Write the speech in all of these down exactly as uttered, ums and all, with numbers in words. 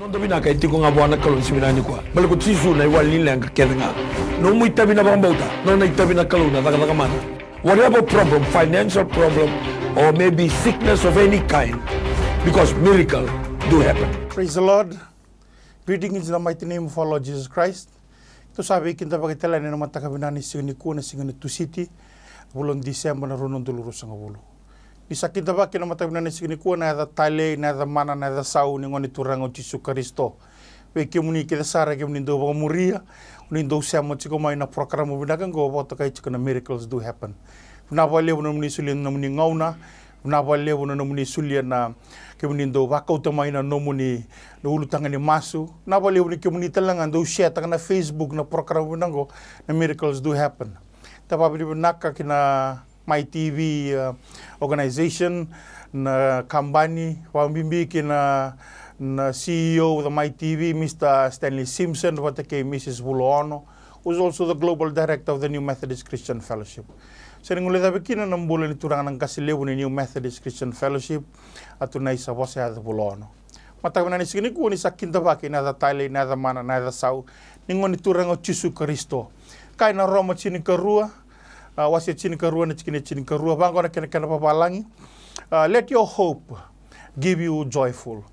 Noda vinaka e tiko ga vua na Kalou ni siga vinaka nikua. Baleta ko Jisu na iwali ni leqa kece ga. Nomu itavi na vakabauta, nona itavi na Kalou na cakacaka mana. Whatever problem, financial problem, or maybe sickness of any kind, because miracle do happen. Praise the Lord. Greetings in the mighty name of our Lord Jesus Christ. Tou sa veikidavaki tale yani ena mataka vinaka ni siga nikua, na siga ni Tusiti, vula o Diseba na rua na udolu ruasagavulu. Ni sa kidavaki ena mataka vinaka ni siga nikua na yaca talei, na yaca mana, na yaca sau ni Gone Turaga o Jisu Karisito. Vei kemuni kece sara, kemuni dau vakamuria, ni dau sema tiko mai na porokaramu vinaka oqo, vakatokai tiko na Miracles Do Happen. Vinaka vakalevu na nomuni solia na nomuni gauna, vinaka vakalevu na nomuni solia na, kemuni dau vakauta mai na nomuni, na ulutaga ni masu. Vinaka vakalevu ni kemuni tale ga dau share-taka na Facebook na porokaramu vinaka oqo, na Miracles Do Happen. Da vakavinavinaka ki na Mai TV, uh, organization, na kabani, vakabibi ki na, na C E O of the Mai TV, Mister Stanley Simpson, vata kei Missus Vulaono, who's also the global director of the New Methodist Christian Fellowship. Sa ni guilecavi kina na bula ni turaga na qase levu ni New Methodist Christian Fellowship, a tu na isa vosa yaca Vulaono. Mataka vinaka ni siga nikua ni sa kidavaki na yaca talei, na yaca mana, na yaca sau ni Gone Turaga o Jisu Karisito. Kaya na Roma tinikarua, a, wase tinikarua na tikina tinikarua, vaqo na kena, kena vavalagi. A, let your hope give you joyful.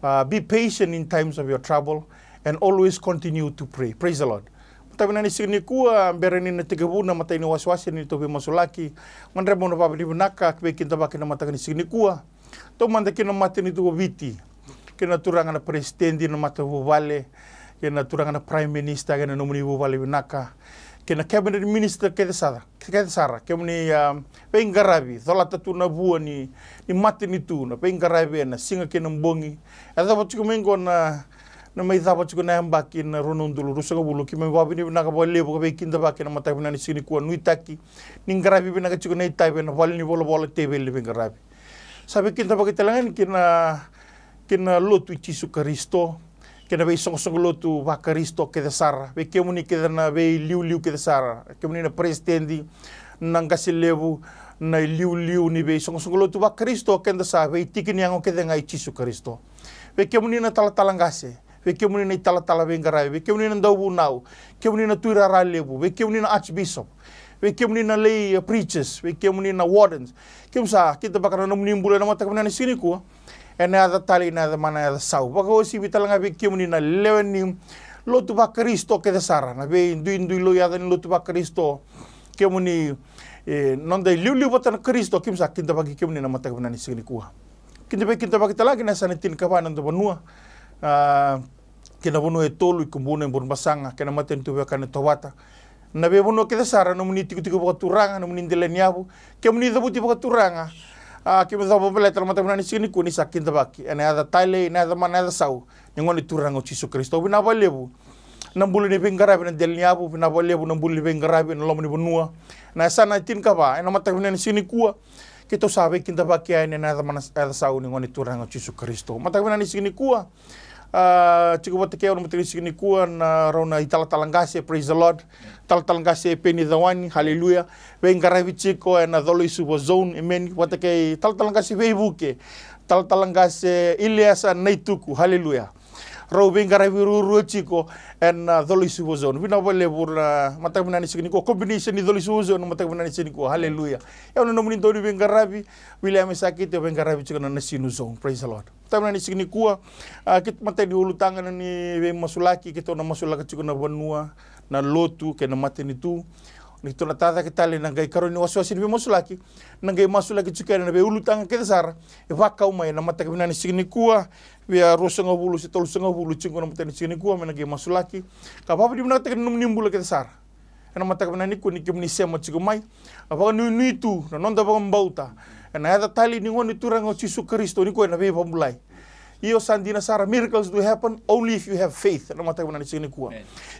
A, be patient in times of your trouble and always continue to pray. Praise the Lord. Mataka vinaka ni siga nikua, bera ni na tekivu na imatai ni wasewase ni tou veimasulaki, gadreva mo na vakavinavinaka, veikidavaki na mataka ni siga nikua. Taumada kei na matanitu o Viti, kei na turaga na peresitedi na matavuvale, kei na turaga na prime minister, kei na nomuni vuvale vinaka, kei na cabinet minister kece sara, kece sara, kemuni, a, veiqaravi, colata tu na vua ni, ni matanitu, na veiqaravi ena siga kei na bogi. E cava tiko mai oqo na, na mai cava tiko na yabaki na rua na udolu ruasagavulu, keimami vakavinavinaka vakalevu ka veikidavaki ena mataka vinaka ni siga nikua, nuitaki ni qaravi vinaka tiko na itavi ena vale ni volavola, teveli ni veiqaravi. Sa veikidavaki tale ga yani ki na, ki na lotu i Jisu Karisito, kei na veisoqosoqo lotu vaKarisito kece sara, vei kemuni kece na veiliuliu kece sara, kemuni na peresitedi, na qase levu, na iliuliu ni veisoqosoqo lotu vaKarisito, keda sa veitiki ni yago kece ga i Jisu Karisito. Vei kemuni na talatala qase, vei kemuni na italatala veiqaravi, vei kemuni na dauvunau, kemuni na tuirara levu, vei kemuni na archbishop, vei kemuni na lay, uh, preachers, vei kemuni na wardens. Keimami sa kidavaka na nomuni bula ena mataka vinaka ni siga nikua ena yaca talei, na yaca mana, na yaca sau. Vakauasivi tale ga vei kemuni na lewe ni lotu vaKarisito kece sara, na veiduidui loiyaca ni lotu vaKarisito. Kemuni, e, noda iliuliu vata na Karisito, keimami sa kidavaki kemuni ena mataka vinaka ni siga nikua. Kidavaki, kidavaki tale ga ki na yasana tinikava ena noda vanua, a, kei na vanua e tolu, i Kubuna, i Burebasaga, kei na matanitu veiwekani Tovata. Na veivanua kece sara, nomuni tikotiko vakaturaga, nomuni dela ni yavu, kemuni cavuti vakaturaga, a, keimami cavuta baleta na mataka vinaka ni siga nikua ni sa kidavaki ena yaca talei, na yaca mana, na yaca sau ni Gone Turaga o Jisu Karisito. Vinaka vakalevu na bula ni veiqaravi ena dela ni yavu, vinaka vakalevu na bula ni veiqaravi ena loma ni vanua. Na yasana tinikava ena mataka vinaka ni siga nikua, keitou sa veikidavaki yani ena yaca mana, yaca sau ni Gone Turaga o Jisu Karisito. Mataka vinaka ni siga nikua, a, tiko vata kei au ena mataka ni siga nikua na rau na italatala qase, praise the Lord. Talatala qase Peni Cawani, haleluya. Veiqaravi tiko ena Colo-i-Suva zone, emeni. Vata kei talatala qase Veivuke, talatala qase Iliesa Naituku, haleluya. Rau veiqaravi ruarua tiko ena, a, Colo-i-Suva zone. Vinaka vakalevu na mataka vinaka ni siga nikua, combination ni Colo-i-Suva zone, mataka vinaka ni siga nikua, haleluya. Au na nomuni dau ni veiqaravi, Viliame Sakiti, au veiqaravi tiko na Nasinu zone, praise the Lord. Mataka vinaka ni siga nikua, a, keitou matai ni ulutaga ni veimasulaki, keitou na masulaka tiko na vanua, na lotu kei na matanitu. Ni tou na tacake tale na qai karua ni wasewase ni veimasulaki, na qai masulaki tiko yani na veiulutaga kece sara e vakau mai ena mataka vinaka ni siga nikua, via ruasagavulu se tolusagavulu tiko na mataka ni siga nikua me na qai masulaki. Ka vakavinavinakataka na nomuni bula kece sara ena mataka vinaka nikua ni kemuni sema tiko mai. A, vakanuinui tu na noda vakabauta ena yaca talei ni Gone Turaga o Jisu Karisito, ni koya na veivakabulai. Io, sa dina sara, miracles do happen only if you have faith. Ena mataka vinaka ni siga nikua,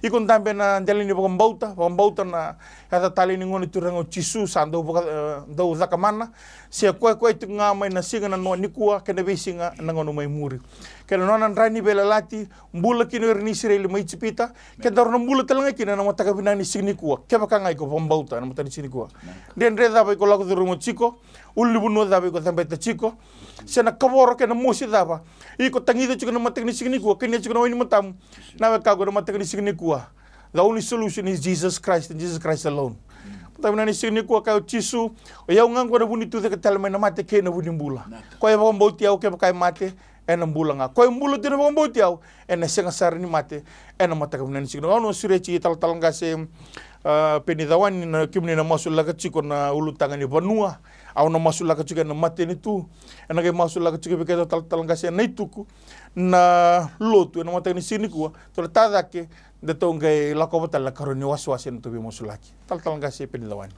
iko dabe ena dela ni vakabauta, vakabauta na yaca talei ni Gone Turaga o Jisu, sa dau vaka, e, dau cakamana, se koya, koya tiko ga mai na siga, na noa nikua kei na veisiga, na gauna mai muri. kei na nona dra ni veiyalayalati, bula kina o ira na Isireli mai Ijipita, ke daru na bula tale ga kina ena mataka vinaka ni siga nikua, kevaka ga iko vakabauta ena mataka ni siga nikua. Dredre cava iko lako curuma tiko, ulunivanua cava iko cabeta tiko, se na kavoro kei na mosi cava iko tagica tiko ena mataka ni siga nikua, kania tiko na wai ni matamu, na wekaqu, ena mataka ni siga nikua. The only solution is Jesus Christ and Jesus Christ alone. Mataka vinaka ni siga nikua, kaya o Jisu, o yau ga qo na vu ni tucake tale mai na mate kei na vu ni bula. Ko e vakabauti au, kevaka e mate, ena bula ga. Ko e bula tu ena vakabauti au, ena sega sara ni mate, ena mataka vinaka ni siga nikua. Au na sureti talatala qase, ah, Peni Cawani, na kemuni na masulaka tiko na ulutaga ni vanua. Au na masulaka tiko ena matanitu. Ena qai masulaka tiko vei keitou talatala qase ena ituku, na lotu, ena mataka ni siga nikua. Tou na tacake, datou qai lakova tale na karua ni wasewase ena tou veimasulaki. Talatala qase Peni Cawani.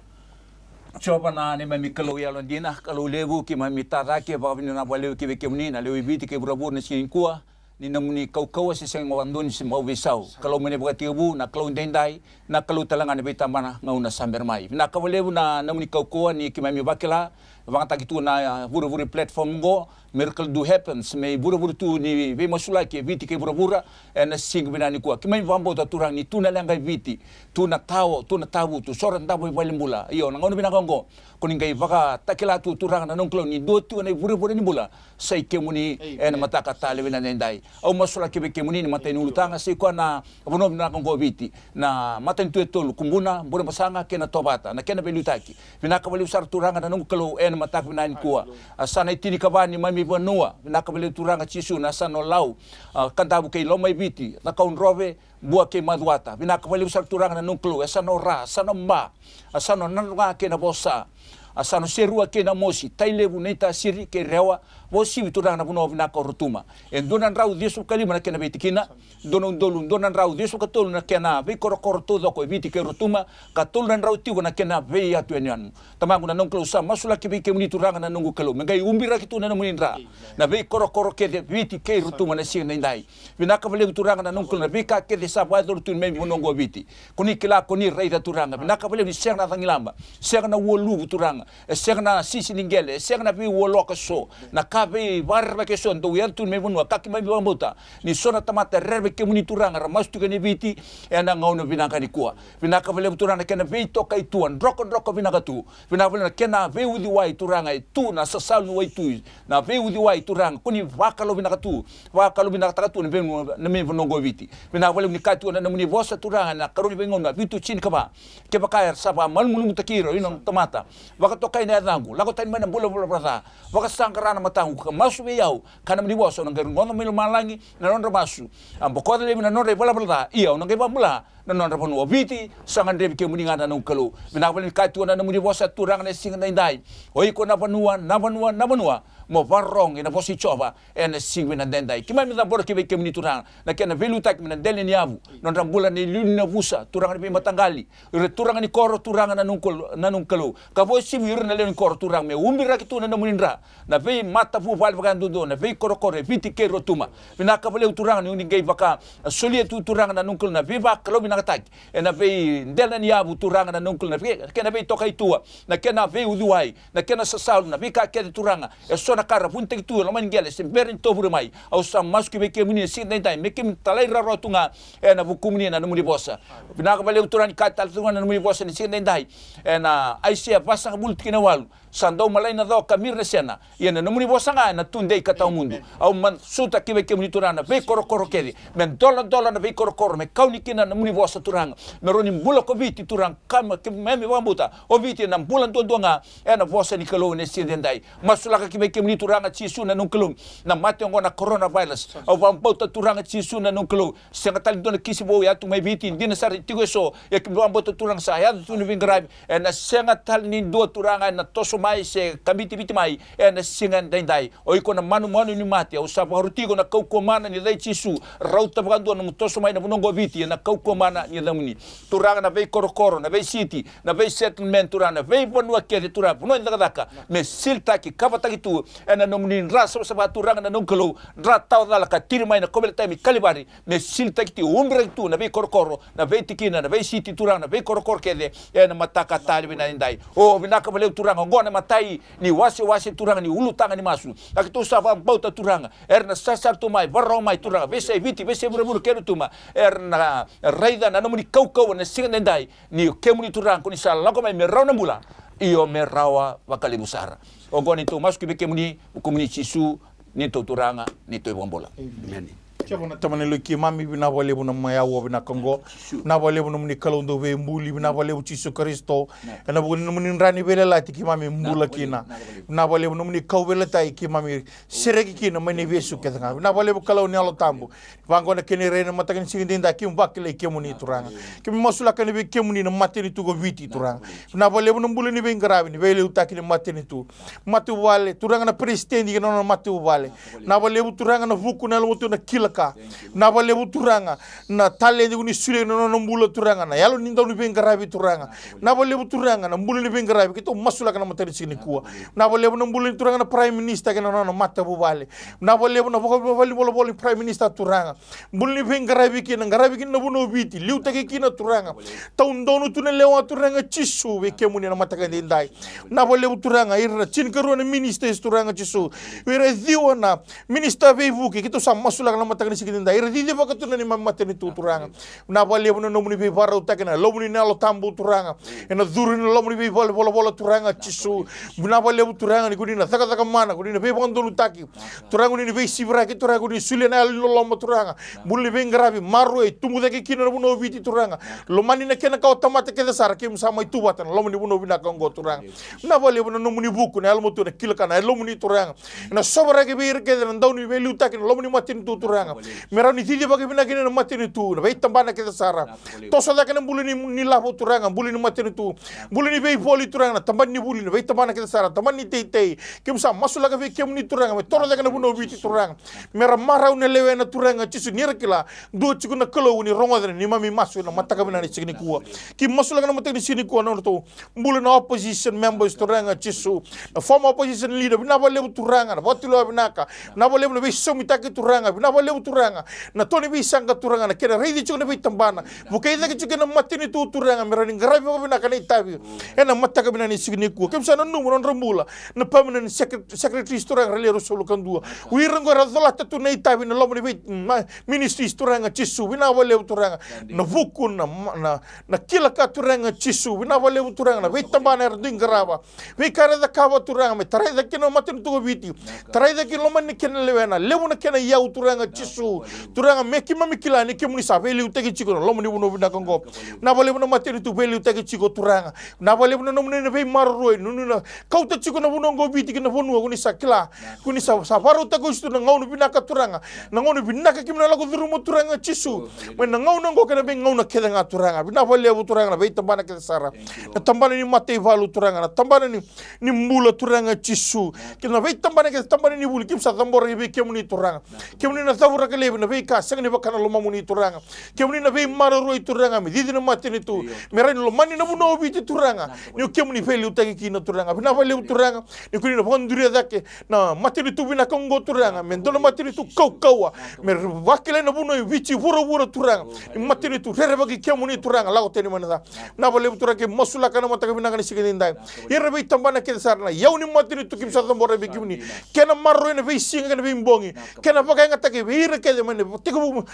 Jiova na neimami Kalou yalodina, Kalou levu, keimami tacake vakavinavinaka vakalevu ki vei kemuni na lewe i Viti kei vuravura na siga nikua, ni nomuni kaukauwa se sega vakadua ni se bau veisau. Kalou mai na ivakatekivu, na Kalou edaidai, na Kalou tale ga ena veitabana gauna sa bera mai. Vinaka vakalevu na nomuni kaukauwa ni keimami vakila, vakayagataki tu na, ah, vurevure platform oqo, Miracle Do Happens, me ivurevure tu ni veimasulaki e Viti kei vuravura ena siga vinaka nikua. Keimami vakabauta Turaga ni tu na leqa e Viti, tu na tao, tu na tavutu, so ra davo i valenibula. Io, na gauna vinaka oqo, ko ni qai vakatakila tu Turaga na noqu Kalou ni dua tiko na ivurevure ni bula sa i kemuni ena mataka tale vinaka edaidai. Au masulaki vei kemuni na imatai ni ulutaga, sa i koya na vanua vinaka oqo o Viti, na matanitu e tolu, Kubuna, Burebasaga kei na Tovata, na kena veiliutaki. Vinaka vakalevu sara Turaga na noqu Kalou ena mataka vinaka nikua. A, sa na itinikava ni neimami vanua. Vinaka vakalevu Turaga Jisu na yasana o Lau, a, Kadavu kei Lomaiviti, Cakaudrove, Bua kei Macuata. Vinaka vakalevu sara Turaga na noqu Kalou, e yasana o Ra, yasana o Ba, a, yasana o Nadroga kei Navosa, a, yasana o Serua kei Namosi, Tailevu, Naitasiri kei Rewa, Uasivi Turaga na vanua vinaka o Rotuma. E dua na drau ciwasagavulu ka lima na kena veitikina, dua na udolu dua na drau ciwasagavulu ka tolu na kena veikorokoro taucoko e Viti kei Rotuma, ka tolu na drau tiko na kena veiyatu yanuyanu. Tamaqu na noqu Kalou, sa masulaki vei kemuni Turaga na noqu Kalou, me qai ubiraki tu na nomuni dra na veikorokoro kece e Viti kei Rotuma na siga edaidai. Vinaka vakalevu Turaga na noqu Kalou na veika kece sa vakayacori tu ena neimami vanua oqo o Viti. Ko ni kila, ko ni raica Turaga. Vinaka vakalevu ni sega na cagilaba, sega na ualuvu Turaga, e sega na sisi ni qele, e sega na veiualoka eso, na ka veivakarerevaki eso e dau yaco tu ena neimami vanua, ka keimami vakabauta ni so na tamata e rerevaki kemuni Turaga era masu tiko ena Viti ena gauna vinaka nikua. Vinaka vakalevu Turaga na kena veitokaitua drokadroka vinaka tu. Vinaka vakalevu na kena veiuciwai Turaga e tu na sasalu ni waitui, na veiuciwai Turaga ko ni vakalouvinaka tu, vakalouvinakataka tu na vei, na neimami vanua oqo o Viti. Vinaka vakalevu ni kaya tu na nomuni vosa Turaga ena karua ni Veigauna vitu tinikava: Kevaka era sa vakamalumalumutaki ira o ira na tamata, vakatokai na yacaqu, lako tani mai na bula ivalavala ca, vakasaqara na mataqu ka masu vei au, ka na nomuni vosa, au na qai rogoca mai lomalagi na nodra masu, a bokoca laivi na nodra ivalavala ca, ia au na qai vakabula na nodra vanua. O Viti sa gadrevi kemuni ga na noqu Kalou. Vinaka vakalevu ni kaya tu na nomuni vosa Turaga na siga edaidai: O iko na vanua, na vanua, na vanua, mo vakarorogo ena vosa i Jiova ena siga vinaka edaidai. Keimami cabora ki vei kemuni Turaga na kena veiliutaki mai na dela ni yavu, nodra bula na iliuliu ni yavusa Turaga, na veimataqali, ira turaga ni koro Turaga na noqu Kalou, na noqu Kalou, ka vakauasivi ira na lewe ni koro Turaga, me ubiraki tu na nomuni dra na veimatavuvale vakayaduadua, na veikorokoro e Viti kei Rotuma. Vinaka vakalevu Turaga ni o ni qai vakasolia tu Turaga na noqu Kalou na veivakalouvinakataki ena veidela ni yavu Turaga na noqu Kalou, na vei, kena veitokaitua, na kena veiuciwai, na kena sasalu, na veika kece Turaga. Eso na ka ra vunitaki tu e loma ni qele se bera ni tovure mai, au sa masu ki vei kemuni na siga edaidai me keimami talairawarawa tu ga ena vukumuni na nomuni vosa. Vinaka vakalevu Turaga ni kaya tale tu ga na nomuni vosa na siga edaidai ena Aisea vasagavulu tikina walu: Sa dau malai na co ka miri na sena, ia na nomuni vosa ga ena tudei ka tawamudu. Au masuta ki vei kemuni Turaga na veikorokoro kece, me doladola na veikorokoro, me kau ni kina na nomuni vosa Turaga, me rawa ni bula ko Viti Turaga, ka me keimami vakabauta o Viti ena bula duadua ga ena vosa ni Kalou ena siga edaidai. Masulaka ki vei kemuni Turaga Jisu na noqu Kalou na mate oqo na coronavirus. Au vakabauta Turaga Jisu na noqu Kalou, sega tale ni dua na kisi vou e a tu mai Viti, dina sara e tiko eso, ia keimami vakabauta Turaga sa yaco tu na veiqaravi, ena sega tale ni dua Turaga ena toso mai se kabitiviti mai ena siga edaidai. O iko na manumanu ni mate, au sa vakaroti iko ena kaukauwa mana ni yaca i Jisu. Rauta vakadua na nomu toso mai na vanua oqo o Viti ena kaukauwa mana ni yacamuni. Turaga na veikorokoro, na veisiti, na veisettlement Turaga, na veivanua kece Turaga, vanua ni cakacaka, me silitaki, kavataki tu ena nomuni dra savasava Turaga na noqu Kalou, dra tawa cala ka tiri mai na kauveilatai mai Kalivari, me silitaki tu, ubiraki tu na veikorokoro, na veitikina, na veisiti Turaga, na veikorokoro kece ena mataka tale vinaka edaidai. O vinaka vakalevu Turaga, oqo na matai ni wasewase Turaga ni ulutaga ni masu. A keitou sa vakabauta Turaga, era na sarasara tu mai, varau mai Turaga, veiyasai Viti, veiyasai vuravura kece tu mai, era na raica na nomuni kaukauwa na siga daidai, ni o kemuni Turaga ko ni sa lako mai me rawa na bula, io me rawa vakalevu sara. Oqo neitou masu ki vei kemuni, vukumuni Jisu, neitou Turaga, neitou iVakabula. Emeni. Tamana, Tamana ni loi keimami, vinaka vakalevu na mai aua vinaka oqo. Vinaka vakalevu nomuni Kalou dau veibuli, vinaka vakalevu Jisu Karisito. Ena vuku ni nomuni dra ni veiyalayalati keimami bula kina. Vinaka vakalevu nomuni kau veilatai keimami sereki kina mai na ivesu kece ga. Vinaka vakalevu Kalou ni Yalo Tabu. Vaqo na kena irai na mataka ni siga daidai keimami vakilai kemuni Turaga. Keimami masulaka yani vei kemuni na matanitu ko Viti Turaga. Vinaka vakalevu na bula ni veiqaravi, ni veiliutaki ni matanitu. Matavuvale, Turaga na peresitedi kei na nona matavuvale. Vinaka vakalevu Turaga na vuku na yalomatua na kila ka. Vinaka vakalevu Turaga na taledi ko ni solia na nona bula Turaga, na yalo ni dau ni veiqaravi Turaga. Vinaka vakalevu Turaga na bula ni veiqaravi, keitou masulaka na mataka ni siga nikua. Vinaka vakalevu na bula ni Turaga na Prime Minister kei na nona matavuvale. Vinaka vakalevu na vakavuvale ni volavola ni Prime Minister Turaga. Bula ni veiqaravi kina, qaravi kina na vanua o Viti, liutaki kina Turaga. Taudonu tu na lewa Turaga Jisu vei kemuni na mataka daidai. Vinaka vakalevu Turaga, ira na tinikarua na ministers Turaga Jisu. Ira e ciwa na minister veivuke, keitou sa masulaka na mataka ni siga daidai. Ira cicivaka tu na neimami matanitu Turaga. Vinaka vakalevu na nomuni veivakarautaki na lomuni na Yalo Tabu Turaga. Ena curu ina lomuni veivale volavola Turaga Jisu. Vinaka vakalevu Turaga ni ko ni na cakacaka mana, ko ni na veivakadonutaki. Turaga ni veisiviraki, Turaga ni solia na yalo ni loloma Turaga. Bula ni veiqaravi, maroroi, tubu cake kina na vanua o Viti Turaga. Lomani na kena kawa tamata kece sara, keimami sa mai tu vata na loma ni vanua vinaka oqo Turaga. Vinaka vakalevu na nomuni vuku, na yalomatua, na kila ka, na yalomuni Turaga. Ena sovaraki vei ira kece na dau ni veiliutaki na loma ni matanitu Turaga. Me rawa ni cicivaki vinaka kina na matanitu, na veitabana kece sara. Toso cake na bula ni, ni lavo Turaga, bula ni matanitu. Bula ni veivoli Turaga, na tabana ni vuli, na veitabana kece sara, tabana ni teitei. Keimami sa masulaka vei kemuni Turaga, me toro cake na vanua o Viti Turaga. Me ra marau na lewena Turaga Jisu, ni ra kila dua tiko na Kalou ni rogoca na neimami masu ena mataka vinaka ni siga nikua. Keimami masulaka na mataka ni siga nikua na nodratou bula na opposition members Turaga Jisu. Na former opposition leader, vinaka vakalevu Turaga, na vakatulewa vinaka. Vinaka vakalevu na veisomitaki Turaga, vinaka vakalevu Turaga. Na to ni veisaqa Turaga, na kena raici tiko na veitabana. Vukei cake tiko na matanitu Turaga, me rawa ni qaravi vakavinaka na itavi. Ena mataka vinaka ni siga nikua. Keimami sa nanuma na nodra bula na permanent secret-, secretaries Turaga, ra le ruasagavulu ka dua. O ira oqo era colata tu na itavi na loma ni vei, ma-, ministries Turaga Jisu, vinaka vakalevu Turaga. Na vuku, na ma-, na, na kila ka Turaga Jisu, vinaka vakalevu Turaga, na veitabana era dui qarava. Veika era cakava Turaga, me tarai cake kina na matanitu ko Viti. Tarai cake kina lomani na kena lewena, levu na kena iyau Turaga Jisu. Turaga me keimami kila ni kemuni sa veiliutaki tiko na loma ni vanua vinaka oqo. Vinaka vakalevu na matanitu veiliutaki tiko Turaga. Vinaka vakalevu na nomuni na veimaroroi, nomuni na kauta tiko na vanua oqo Viti ki na vanua ko ni sa kila. Ko ni sa, sa vakarautaka oti tu na gauna vinaka Turaga. Na gauna vinaka keimami na lako curuma Turaga Jisu. Mai na gauna oqo kei na veigauna kece ga Turaga. Vinaka vakalevu Turaga na veitabana kece sara. Na tabana ni mataivalu Turaga. Na tabana ni, ni bula Turaga Jisu. Kei na veitabana kece, tabana ni vuli keimami sa cabora vei kemuni Turaga. Kemuni na cavuraka laivi na veika sega ni vaka na lomamuni Turaga. Kemuni na veimaroroi Turaga, me cici na matanitu. Me rawa ni lomani na vanua o Viti Turaga. Ni o kemuni veiliutaki kina Turaga. Vinaka vakalevu Turaga. Ni ko ni na vakaduria cake na matanitu vinaka oqo Turaga. Me dua na matanitu kaukauwa. Me vakilai na vanua e Viti vuravura Turaga. Ni matanitu rerevaki kemuni Turaga. Lako tani mai na ca. Vinaka vakalevu Turaga, keimami masulaka na mataka vinaka ni siga daidai. Ira veitabana kece sara na iyau ni matanitu keimami sa cabora vei kemuni. Kena maroroi na veisiga kei na veibogi. Kena vakayagataki vei ira kece mai na tekivu,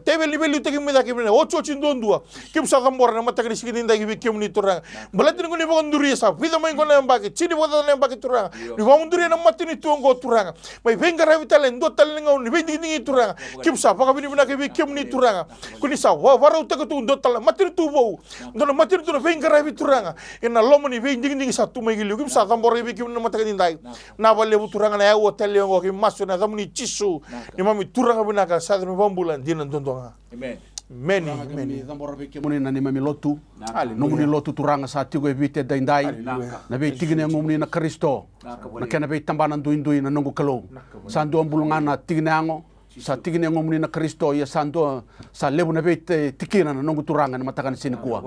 teveli ni veiliutaki mai cake mai na otioti duadua. Keimami sa cabora na mataka ni siga daidai vei kemuni Turaga. Baleta ni ko ni vakaduria sa vica mai qo na yabaki, tini vakacaca na yabaki Turaga. Ni vakaduria na matanitu oqo Turaga. Mai veiqaravi tale, dua tale na gauna ni veidigidigi Turaga. Keimami sa vakavinavinaka vei kemuni Turaga. Ko ni sa va-, vakarautaka tu dua tale na matanitu vou. Dua na matanitu na veiqaravi Turaga. Ena loma ni veidigidigi sa tu mai ki liu. Keimami sa cabora vei kemuni na mataka ni dai. Vinaka vakalevu Turaga na aua tale oqo keimami masu ena yacamuni Jisu. Neimami Turaga vinaka sa yaca ni vakabula dina duadua ga. Emeni. Emeni. Turaga keimami cabora vei kemuni na neimami lotu. Aleluya. Nomuni lotu Turaga sa tiko e Viti edaidai. Aleluya. Na veitikina e yagomuni na Karisito. Na kena veitabana duidui na noqu Kalou. Sa dua bulu ga na tikina yago. Sa tiki ni yagomuni na Karisito, ia sa dua, sa levu na veitikina na noqu Turaga ena mataka ni siga nikua.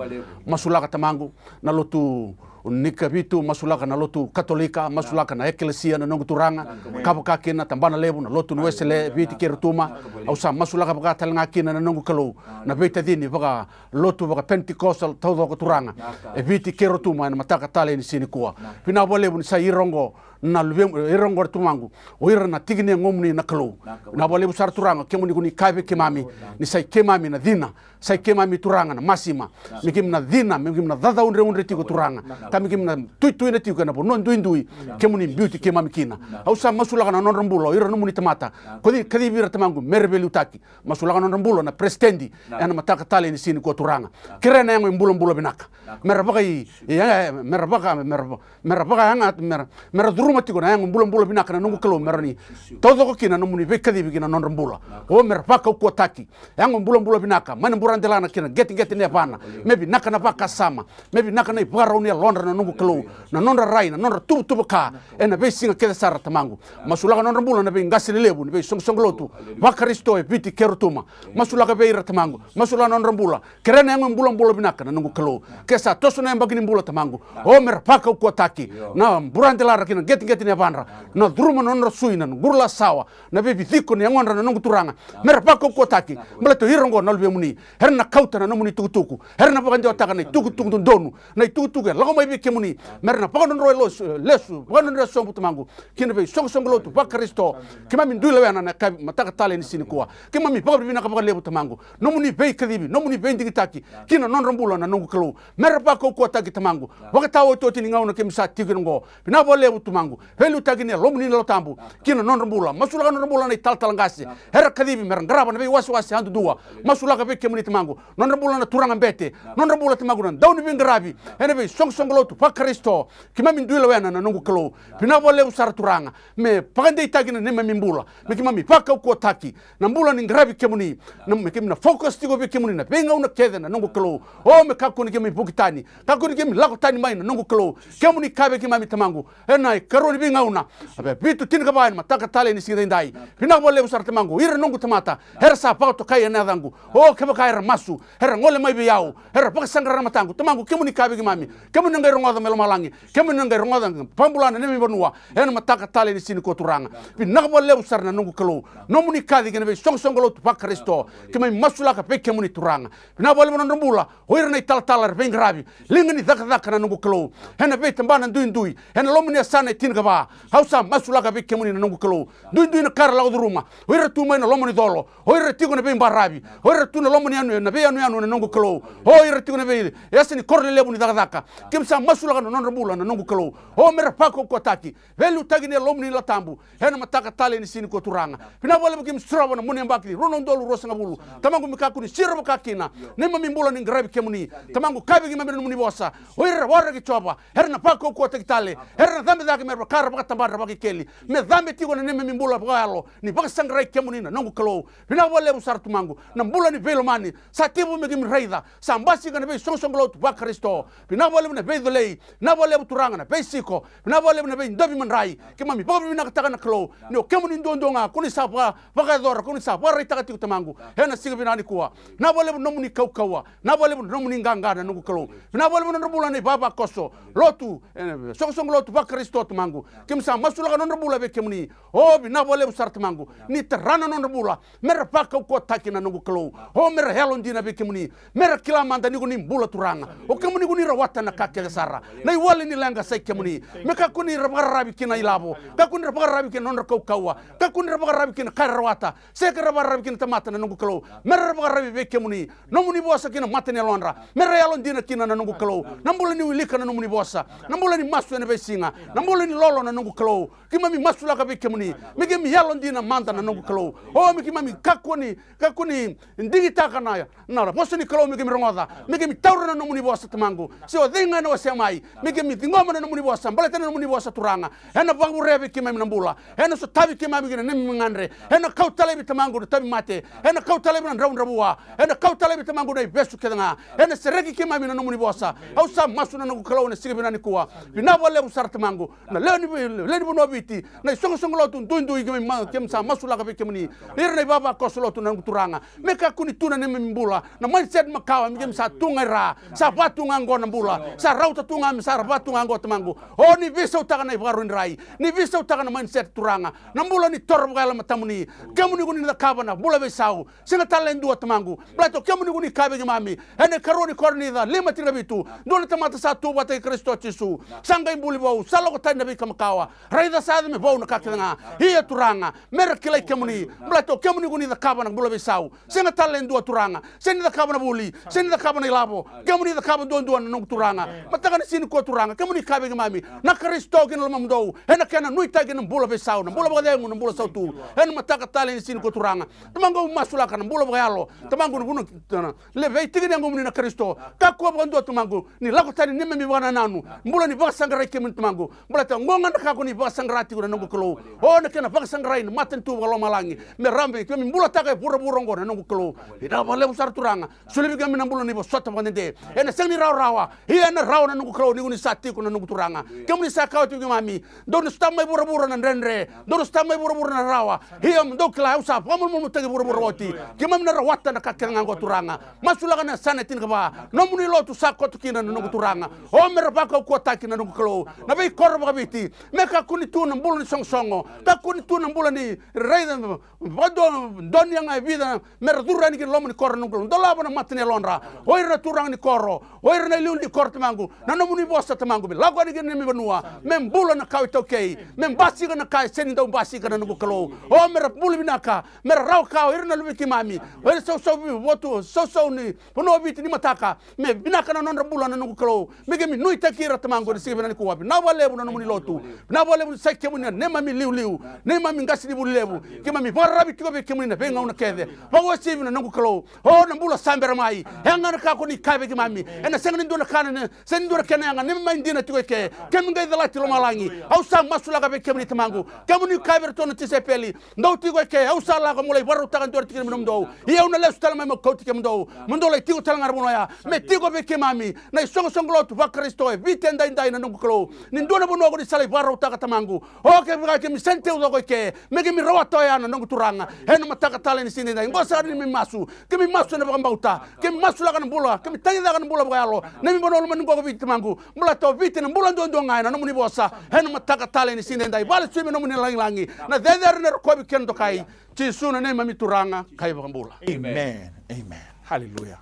Masulaka Tamaqu, na lotu Ni ka vitu, masulaka na lotu Katolika, masulaka na ekelesia na noqu Turaga. Ka vaka kina tabana levu na lotu ni Wesele, Viti kei Rotuma. Au sa masulaka vaka tale ga kina na noqu Kalou na veitacini vaka lotu vaka Pentecostal taucoko Turaga e Viti kei Rotuma ena mataka talei ni siga nikua. Vinaka vakalevu ni sa ira oqo na luvemu, ira oqo Tamaqu, o ira na tiki ni yagomuni na Kalou. Vinaka vakalevu sara Turaga, kemuni ko ni kaya vei keimami ni sa i keimami na cina, sa i keimami Turaga na masima. Me keimami na cina, me keimami na cacaudreudre tiko Turaga, ka me keimami na tuituina tiko ena vanua duidui kemuni biuti keimami kina. Au sa masulaka na nodra bula o ira nomuni tamata ko ni kacivi ira Tamaqu me ra veiliutaki. Masulaka na nodra bula na peresitedi ena mataka talei ni siga nikua Turaga. Kerea na yago e bulabula vinaka me ra vaka i, i, e, me ra vaka, me ra va- me ra vakayaga, me ra, me ra curuma tiko na yago bulabula vinaka na noqu Kalou, me ra ni taucoko kina na nomuni veikacivi ki na nodra bula. O me ra vakaukauwataki, yago bulabula vinaka mai na buradelana ki na qeteqete ni yavana. Me vinaka na vakasama, me vinaka na ivakarau ni yalodra na noqu Kalou, na nodra rai, na nodra tuvatuva ka ena veisiga kece sara Tamaqu. Masulaka na nodra bula na veiqase lelevu ni veisoqosoqo lotu vaKarisito e Viti kei Rotuma. Masulaka vei ira Tamaqu, masulaka na nodra bula. Kerea na yago e bulabula vinaka na noqu Kalou. Ke sa toso na yabaki ni bula Tamaqu, o me ra vakaukauwataki na buradelara ki na qeteqete ni yavadra, na curuma na nodra sui na noqu ulasawa, na veiviciko ni yagodra na noqu Turaga. Me ra vakaukauwataki baleta o ira oqo na luvemuni. Era na kauta na nomuni tukutuku, era na vakadewataka na itukutuku dodonu, na itukutuku e lako mai vei kemuni. Me ra na vakadrodroi lesu, lesu vakadrodroi sobu Tamaqu ki na veisoqosoqo lotu vaKarisito. Keimami dui lewena na ka mataka talei ni siga nikua. Keimami vakavinavinaka vakalevu Tamaqu nomuni veikacivi, nomuni veidigitaki ki na nodra bula na noqu Kalou. Me ra vakaukauwataki Tamaqu vakataotioti ni gauna keimami sa tiko kina oqo. Vinaka vakalevu Tamaqu, veiliutaki ni Yalomuni na Yalo Tabu ki na nodra bula. Masulaka nodra bula na italatala qase era kacivi me ra qarava na veiwasewase yadudua. Masulaka vei kemuni Tamaqu nodra bula na turaga bete, nodra bula Tamaqu na dauniveiqaravi ena veisoqosoqo lotu vaKarisito. Keimami dui lewena na noqu Kalou. Vinaka vakalevu sara Turaga, me vakadeitaki na neimami bula, me keimami vakaukauwataki na bula ni qaravi kemuni. Na, me keimami na focus tiko vei kemuni na veigauna kece na noqu Kalou. O me kakua ni keimami vuki tani, kakua ni keimami lako tani mai na noqu Kalou. Kemuni kaya vei keimami Tamaqu ena ikarua ni veigauna, a, vitu tinikava ena mataka talei ni siga edaidai. Vinaka vakalevu sara Tamaqu, ira noqu tamata era sa vakatokai ena yacaqu. O kevaka era masu, era gole mai vei au, era vakasaqara na mataqu Tamaqu, kemuni kaya vei keimami, kemuni na qai rogoca mai lomalagi, kemuni na qai rogoca, vakabula na neimami vanua ena mataka talei ni siga nikua Turaga. Vinaka vakalevu sara na noqu Kalou nomuni kaci ki na veisoqosoqo lotu vaKarisito. Keimami masulaka vei kemuni Turaga. Vinaka vakalevu na nodra bula o ira na italatala era veiqaravi, liga ni cakacaka na noqu Kalou, ena veitabana duidui ena loma ni yasana e tinikava. Au sa masulaka vei kemuni na noqu Kalou, duidui na ka era lako curuma, o ira tu mai na loma ni colo, o ira tiko na veibaravi, o ira tu na loma ni yanu, na veiyanuyanu na noqu Kalou, o ira tiko na veiyasa ni koro lelevu ni cakacaka. Keimami sa masulaka na nodra bula na noqu Kalou, o me ra vakaukauwataki, veiliutaki ni Yalomuni na Yalo Tabu ena mataka talei ni siga nikua Turaga. Vinaka vakalevu keimami sirova na moneyabaki ni rua na udolu ruasagavulu Tamaqu, me kakua ni siro vaka kina neimami bula ni qaravi kemuni. Tamaqu, kaya vei keimami na nomuni vosa, o ira era waraki Jiova era na vakaukauwataki tale, era na cabe cake me vaka era vakatabadra vakaikeli. Me cabe tiko na neimami bula vakayalo ni vakasaqarai kemuni na noqu Kalou. Vinaka vakalevu sara Tamaqu na bula ni veilomani sa tekivu me keimami raica, sa basika na veisoqosoqo lotu vaKarisito. Vinaka vakalevu na veicolei, vinaka vakalevu Turaga na veisiko, vinaka vakalevu na veidovi madrai. Keimami vakavinavinakataka na Kalou ni o kemuni duadua ga ko ni sa vaka, vakayacora, ko ni sa vakaraitaka tiko Tamaqu ena siga vinaka nikua. Vinaka vakalevu na nomuni kaukauwa, vinaka vakalevu na nomuni qaqa na noqu Kalou. Vinaka vakalevu na nodra bula na ivavakoso lotu, e, soqosoqo lotu vaKarisito Tamaqu. Keimami sa masulaka na nodra bula vei kemuni. O vinaka vakalevu sara Tamaqu ni tara na nodra bula, me ra vakaukauwataki na noqu Kalou. O me ra yalodina vei kemuni, me ra kila mada ni ko ni bula Turaga. O kemuni ko ni rawata na ka kece sara, na iwali ni leqa sa i kemuni. Me kakua ni ra vakararavi ki na ilavo, kakua ni ra vakararavi ki na nodra kaukauwa, kakua ni ra vakararavi ki na ka era rawata, se ka ra vakararavi ki na tamata na noqu Kalou. Me ra vakararavi vei kemuni, nomuni vosa ki na mata ni yalodra, me ra yalodina kina na noqu Kalou. Na bula ni wilika na nomuni vosa, na bula ni masu ena veisiga, na bula ni lolo na noqu Kalou. Keimami masulaka vei kemuni me keimami yalodina mada na noqu Kalou. O me keimami kakua ni, kakua ni digitaka na, na vosa ni Kalou me keimami rogoca, me keimami taura na nomuni vosa Tamaqu. Se o cei ga ena wasea mai, me keimami ciqoma na nomuni vosa, baleta na nomuni vosa Turaga ena vakavurea vei keimami na bula, ena sotavi keimami ki na neimami gadre, ena kauta laivi Tamaqu na tauvimate, ena kauta laivi na dravudravua, ena kauta laivi Tamaqu na ivesu kece ga, ena sereki keimami na nomuni vosa. Au sa masu na noqu Kalou ena siga vinaka nikua. Vinaka vakalevu sara Tamaqu na lewe ni, lewe ni vanua o Viti, na isoqosoqo lotu duidui, keimami ma-, keimami sa masulaka vei kemuni. Ira na ivavakoso lotu na noqu Turaga, me kakua ni tu na neimami bula na mindset makawa me keimami sa tu ga i ra, sa va tu ga oqo na bula, sa rauta tu ga me sa va tu ga oqo Tamaqu. O ni veisautaka na ivakarau ni rai, ni veisautaka na mindset Turaga, na bula ni toro vakayalo matamuni. Kemuni ko ni cakava na bula veisau, sega tale e dua Tamaqu. Baleta o kemuni ko ni kaya vei keimami ena ikarua ni Korinica lima tinikavitu, dua na tamata sa tu vata kei Karisito Jisu sa qai buli vou, sa lako tani na veika makawa. Raica sa yaco me vou na ka kece ga. Ia Turaga, me ra kilai kemuni. Baleta o kemuni ko ni cakava na bula veisau, sega tale e dua Turaga. Se ni cakava na vuli, se ni cakava na ilavo, kemuni cakava duadua na noqu Turaga. Mataka ni siga nikua Turaga, kemuni kaya vei keimami, na Karisito ki na lomamudou, ena kena nuitaki na bula veisau, na bula vakacegu, na bula sautu. Ena mataka tale ni siga nikua Turaga, Tamaqu au masulaka na bula vakayalo, Tamaqu na vuna, na, le veitikina yaqumuni na Karisito. Kakua vakadua Tamaqu ni lako tani neimami vakanananu, bula ni vakasaqarai kemuni Tamaqu. Baleta oqo ga na ka ko ni vakasaqara tiko na noqu Kalou. O na kena vakasaqarai na matanitu vakalomalagi me rawa me keimami bulataka e vuravura oqo na noqu Kalou. Vinaka vakalevu sara Turaga. Soli vei keimami na bula ni vosota vakadede. Ena sega ni rawarawa, ia ena rawa na noqu Kalou ni ko ni sa tiko na noqu Turaga. Kemuni sa kaya oti vei keimami, dou na sotava mai vuravura na dredre, dou na sotava mai vuravura na rarawa. Ia mo dou kila au sa vakamalumalumutaki vuravura oti. Keimami na rawata na ka kece ga oqo Turaga. Masulaka na yasana e tinikava, nomuni lotu sa koto kina na noqu Turaga. O me ra vakaukauwataki na noqu Kalou na veikoro vakaviti. Me kakua ni tu na bula ni sogosogo, kakua ni tu na bula ni raica vakadua, dua ni yaga e vica me ra curu yani ki na loma ni koro na noqu Kalou. Dolava na mata ni yalodra o ira na turaga ni koro, o ira na iliuliu ni koro Tamaqu. Na nomuni vosa Tamaqu me lako yani ki na neimami vanua, me bula na kawa iTaukei, me basika na ka e sega ni dau basika na noqu Kalou. O me ra bula vinaka, me ra rawa ka o ira na luvei keimami, o ira sausau vi-, votu, sausau ni vanua o Viti ni mataka, me vinaka na nodra bula na noqu Kalou. Me keimami nuitaki ira Tamaqu ena siga vinaka nikua. Vinaka vakalevu na nomuni lotu. Vinaka vakalevu ni sa i kemuni na neimami iliuliu, neimami qasenivuli levu. Keimami vakararavi tiko vei kemuni na veigauna kece. Vakauasivi na noqu Kalou. O na bula sa bera mai. E ga na ka ko ni kaya vei keimami, ena sega ni dua na ka na, sega ni dua na kena yaga, neimami mai dina tiko eke. Keimami qai calati lomalagi. Au sa masulaka vei kemuni Tamaqu. Kemuni kaya vei iratou na tisaipeli, dou tiko eke, au sa lako meu lai vakarautaka e dua na tikina me nomudou. Ia au na lesu tale mai meu kauti kemudou, mo dou lai tiko tale ga na vanua oya. Me tiko vei keimami na isoqosoqo lotu vaKarisito e Viti edaidai na noqu Kalou. Ni dua na vanua ko ni sa lai vakarautaka Tamaqu. O kevaka keimami sega ni taucoko eke, me keimami rawata oya na noqu Turaga. Ena mataka tale ni siga edaidai oqo sara ni keimami masu, keimami masu ena vakabauta. Keimami masulaka na bula, keimami tagicaka na bula vakayalo neimami vanua lomani oqo ko Viti Tamaqu. Baleta o Viti na bula duadua ga ena nomuni vosa. Ena mataka tale ni siga edaidai, vakalesui me nomuni lagilagi na cecere, na rokovi kei na dokai. Jisu na neimami Turaga ka iVakabula. Amen. Amen. Hallelujah.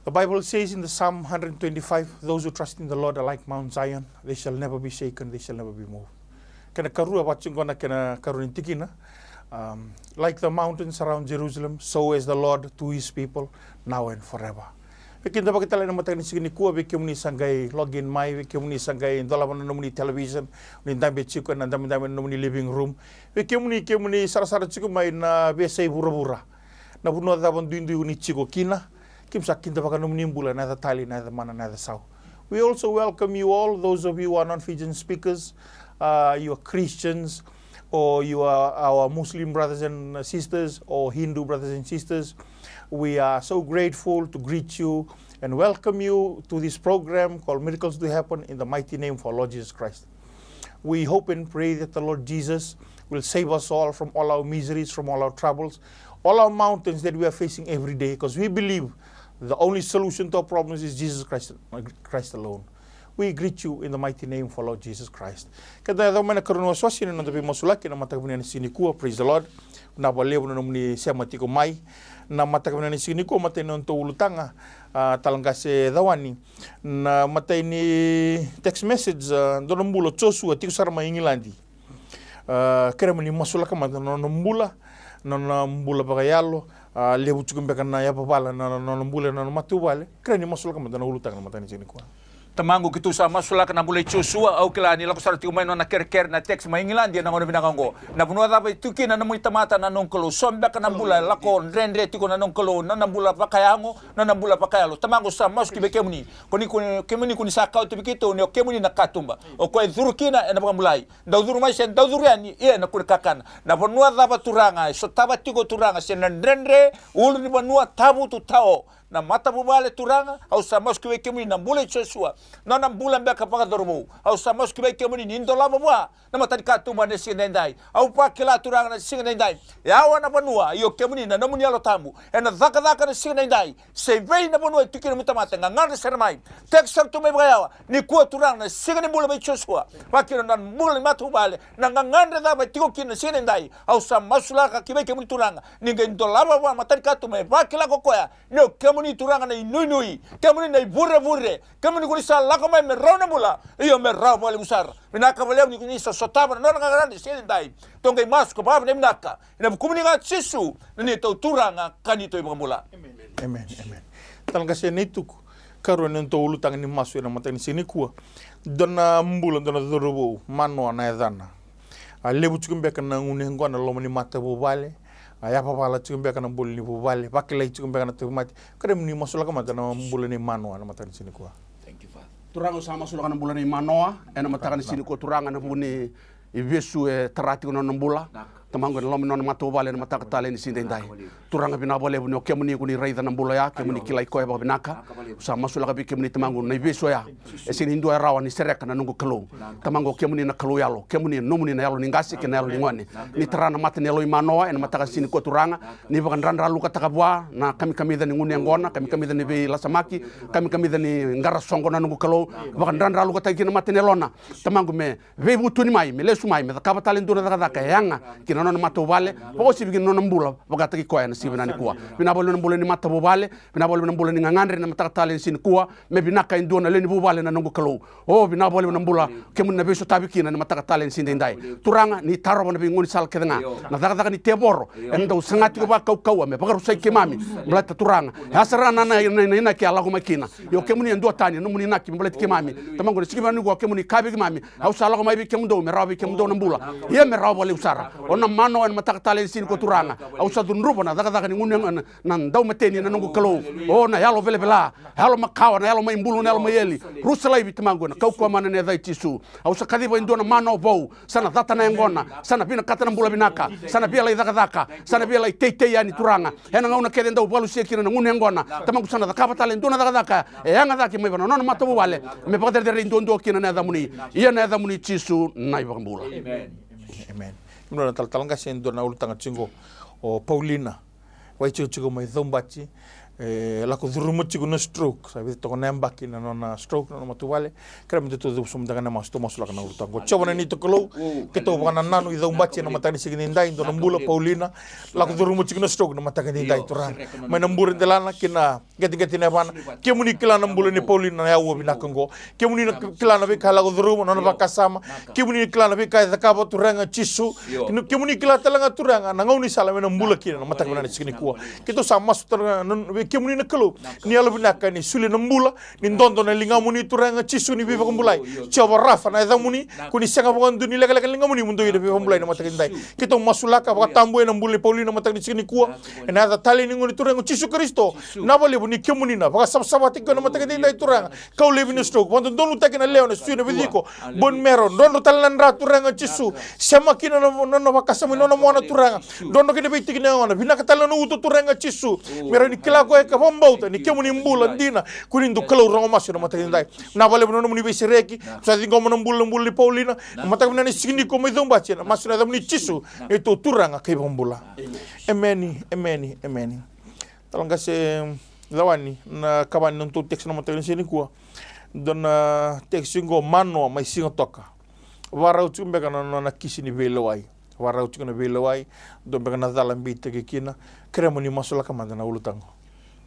The Bible says in the Psalm one hundred twenty-five, "Those who trust in the Lord are like Mount Zion, they shall never be shaken, they shall never be moved." Kena karua, vaka tiko na kena karua ni tikina, um, "Like the mountains surround Jerusalem, so is the Lord to his people, now and forever." Veikidavaki tale ena mataka ni siga nikua, vei kemuni sa qai log in mai, vei kemuni sa qai dolava na nomuni television, ni dabe tiko ena dabedabe na nomuni living room, vei kemuni, kemuni sarasara tiko mai na veiyasai vuravura. Na vanua cava duidui ni tiko kina, keimami sa kidavaka nomuni bula ena yaca talei, na yaca mana, na yaca sau. We also welcome you all, those of you who are non-Fijian speakers, uh, you are Christians, or you are our Muslim brothers and sisters, or Hindu brothers and sisters. We are so grateful to greet you and welcome you to this program called Miracles Do Happen in the mighty name of our Lord Jesus Christ. We hope and pray that the Lord Jesus will save us all from all our miseries, from all our troubles, all our mountains that we are facing every day, because we believe the only solution to our problems is Jesus Christ, Christ alone. We greet you in the mighty name of our Lord Jesus Christ. Keda yaco mai na karua ni wasewase ni noda veimasulaki ena mataka vinaka ni siga nikua. Praise the Lord. Vinaka vakalevu na nomuni sema tiko mai na mataka vinaka ni siga nikua. Matai ni nodatou ulutaga, a, Talaqase Cawani. Na matai ni text message, a, dua na bula o Josua, tiko sara mai Igiladi. A, kerea mo ni masulaka mada na nona bula, na nona bula vakayalo. A, levu tiko beka na yavavala na, na nona bula, na nona matavuvale. Kerea ni masulaka mada na ulutaga na mataka ni siga nikua. Tamaqu, keitou sa masulaka na bula i Josua, au kila ni lako sara tiko mai na nona kerekere na text mai Igiladi ena gauna vinaka oqo. Na vanua cava e tu kina na nomuni tamata na noqu Kalou, so beka na bula e lako dredre tiko na noqu Kalou, na nona bula vakayago, na nona bula vakayalo. Tamaqu, sa masu ki vei kemuni, ko ni, ko ni, kemuni ko ni sa kauta vei keitou ni o kemuni na katuba. O koya e curu kina ena vakabulai. Dau curu mai se dau curu yani, ia ena kune kakana. Na vanua cava Turaga e sotava tiko Turaga, se na dredre, ulunivanua, tavutu, tao, na matavuvale Turaga, au sa masu ki vei kemuni na bula i Josua, nona bula beka vakacauravou. Au sa masu ki vei kemuni ni dolava vua na matanikatuba ena siga edaidai. Au vakila Turaga na siga edaidai, yawa na vanua, io kemuni na nomuni Yalo Tabu ena cakacaka na siga edaidai. Se vei na vanua e tu kina nomu tamata e gagadre sara mai, teki sara tu mai vakayawa. Nikua Turaga na siga ni bula vei Josua, vakakina na bula ni matavuvale, na gagadre cava e tiko kina na siga edaidai. Au sa masulaka ki vei kemuni Turaga, ni qai dolava vua na matanikatuba me vakila ko koya ni o kemuni Turaga na inuinui, kemuni na ivurevure, kemuni ko ni sa lako mai me rawa na bula, io me rawa vakalevu sara. Vinaka vakalevu ni ko ni sa sotava na nona gagadre siga edaidai. Tou qai masu ka vakavinavinaka ena vukumuni ga Jisu, na neitou Turaga ka neitou iVakabula. Emeni, emeni. Tala qase na ituku, karua ni nodatou ulutaga ni masu ena mataka ni siga nikua. Dua na bula, dua na cauravou, Manoa na yacana. A levu tiko beka na gunu yaqona e loma ni matavuvale. A yavavala tiko beka na bula ni vuvale, vakilai tiko beka na tauvimate. Kerea mo ni masulaka mada na bula nei Manoa ena mataka ni siga nikua. Turaga, au sa masulaka na bula nei Manoa ena mataka ni siga nikua Turaga, ena vuku ni ivesu e tara tiko na nona bula. Tamaqu, ena loma ni nona matavuvale ena mataka talei ni siga edaidai. Turaga, vinaka vakalevu ni o kemuni ko ni raica na bula oya, kemuni kilai koya vakavinaka. Au sa masulaka vei kemuni Tamaqu na ivesu oya. E sega ni dua e rawa ni sereka na noqu Kalou. Tamaqu, o kemuni na Kalou yalo, kemuni, nomuni na yalo ni qase kei na yalo ni gone. Ni tara na mata ni yalo i Manoa ena mataka ni siga nikua Turaga. Ni vakadradralukataka vua na kamikamica ni gunu yaqona, kamikamica ni veilasamaki, kamikamica ni qara soqo na noqu Kalou. Vakadradralukataki kina na mata ni yalona. Tamaqu, me veivutuni mai, me lesu mai, me cakava tale e dua na cakacaka e yaga ki na nona matavuvale, vakauasivi ki na nona bula vakataki koya ena siga vinaka nikua. Vinaka vakalevu na bula ni matavuvale, vinaka vakalevu na bula ni gagadre ena mataka talei ni siga nikua. Me vinaka e dua na lewe ni vuvale na noqu Kalou. O, vinaka vakalevu na bula kemuni na veisotavi kina ena mataka talei ni siga edaidai. Turaga, ni tarova na veigaunisala kece ga, na cakacaka ni tevoro ena dau saga tiko vakaukauwa me vakarusai keimami. Baleta Turaga, e a sara na, na, na, na inaki a lako mai kina. Io kemuni e duatani, e nomuni inaki me baleti keimami. Tamaqu, ena siga vinaka nikua kemuni kaya vei keimami, au sa lako mai vei kemudou me rawa vei kemudou na bula, ia me rawa vakalevu sara. O na Manoa ena mataka talei ni siga nikua Turaga. Au sa cudruva na cakacaka ni gunu yaqona, na daumateni na noqu Kalou. O na yalo velavela, yalo makawa, na yalo mai bulu, na yalo mai eli. Rusa laivi Tamaqu ena kaukauwa mana ena yaca i Jisu. Au sa kaciva e dua na Manoa vou, sa na cata na yaqona, sa na vinakata na bula vinaka, sa na via lai cakacaka, sa na via lai teitei yani Turaga. Ena gauna kece e dau vakalusia kina na gunu yaqona, Tamaqu, sa na cakava tale e dua na cakacaka e yaga cake mai vei na nona matavuvale, me vakacerecerei duadua kina na yacamuni. Ia na yacamuni Jisu na iVakabula. Emeni. Emeni. Dua na talatala qase, dua na ulutaga tiko qo, o Paulina. Vakaitikotiko mai Caubati, e lako curuma tiko na stroke, sa vica toka na yabaki na nona stroke, na nona matavuvale. Kerea me datou cuva sobu mada ga ena masu, tou masulaka na ulutaga qo. Jiova na neitou Kalou, keitou vakanananu i Caubati ena mataka ni siga edaidai, dua na bula Paulina, lako curuma tiko na stroke na mataka edaidai Turaga. Mai na bure delana ki na qeteqete ni yavana. Kemuni kila na bula nei Paulina na aua vinaka qo. Kemuni na kila na veika e lako curuma, na nona vakasama. Kemuni kila na veika e cakava Turaga Jisu. Kemuni kila tale ga Turaga na gaunisala me na bula kina na mataka vinaka ni siga nikua. Keitou sa masu tale ga vei kemuni na Kalou, ni yalovinaka ni solia na bula, ni dodo na ligamuni Turaga Jisu ni veivakabulai. Jiova Rafa na yacamuni, ko ni sega vakadua ni lekaleka na ligamuni mo dou ia na veivakabulai na mataka edaidai. Keitou masulaka vakatabuya na bula nei Paulina na mataka ni siga nikua. Ena yaca talei ni Gone Turaga o Jisu Karisito. Vinaka vakalevu ni kemuni na vakasavasavataki koya na mataka edaidai Turaga. Kau laivi na stroke, vakadodonutaki na lewe, na sui, na veciko, bone marrow, drodro tale na dra Turaga Jisu. Sema kina na nona vakasama, na nona mona Turaga. Drodro kina veitiki ni yagona, vinaka tale na nona uto Turaga Jisu. Me rawa ni kila koya ka vakabauta ni kemuni bula dina, ko ni dau Kalou rogo masu na mataka edaidai. Vinaka vakalevu na nomuni veisereki, sa ciqoma na bula, na bula ni Paulina. Na mataka vinaka ni siga nikua mai Caubati, na masu ena yacamuni Jisu, neitou Turaga kei Vakabula. Emeni, emeni, emeni. Tala qase Lawani, na kavani na nodatou text na mataka ni siga nikua. Dua na text qo, Manoa mai Sigatoka. Vakarau tiko beka na nona kisi ni veilewai. Vakarau tiko na veilewai. Dua beka na cala e beitaki kina. Kerea mo ni masulaka mada na ulutaga qo.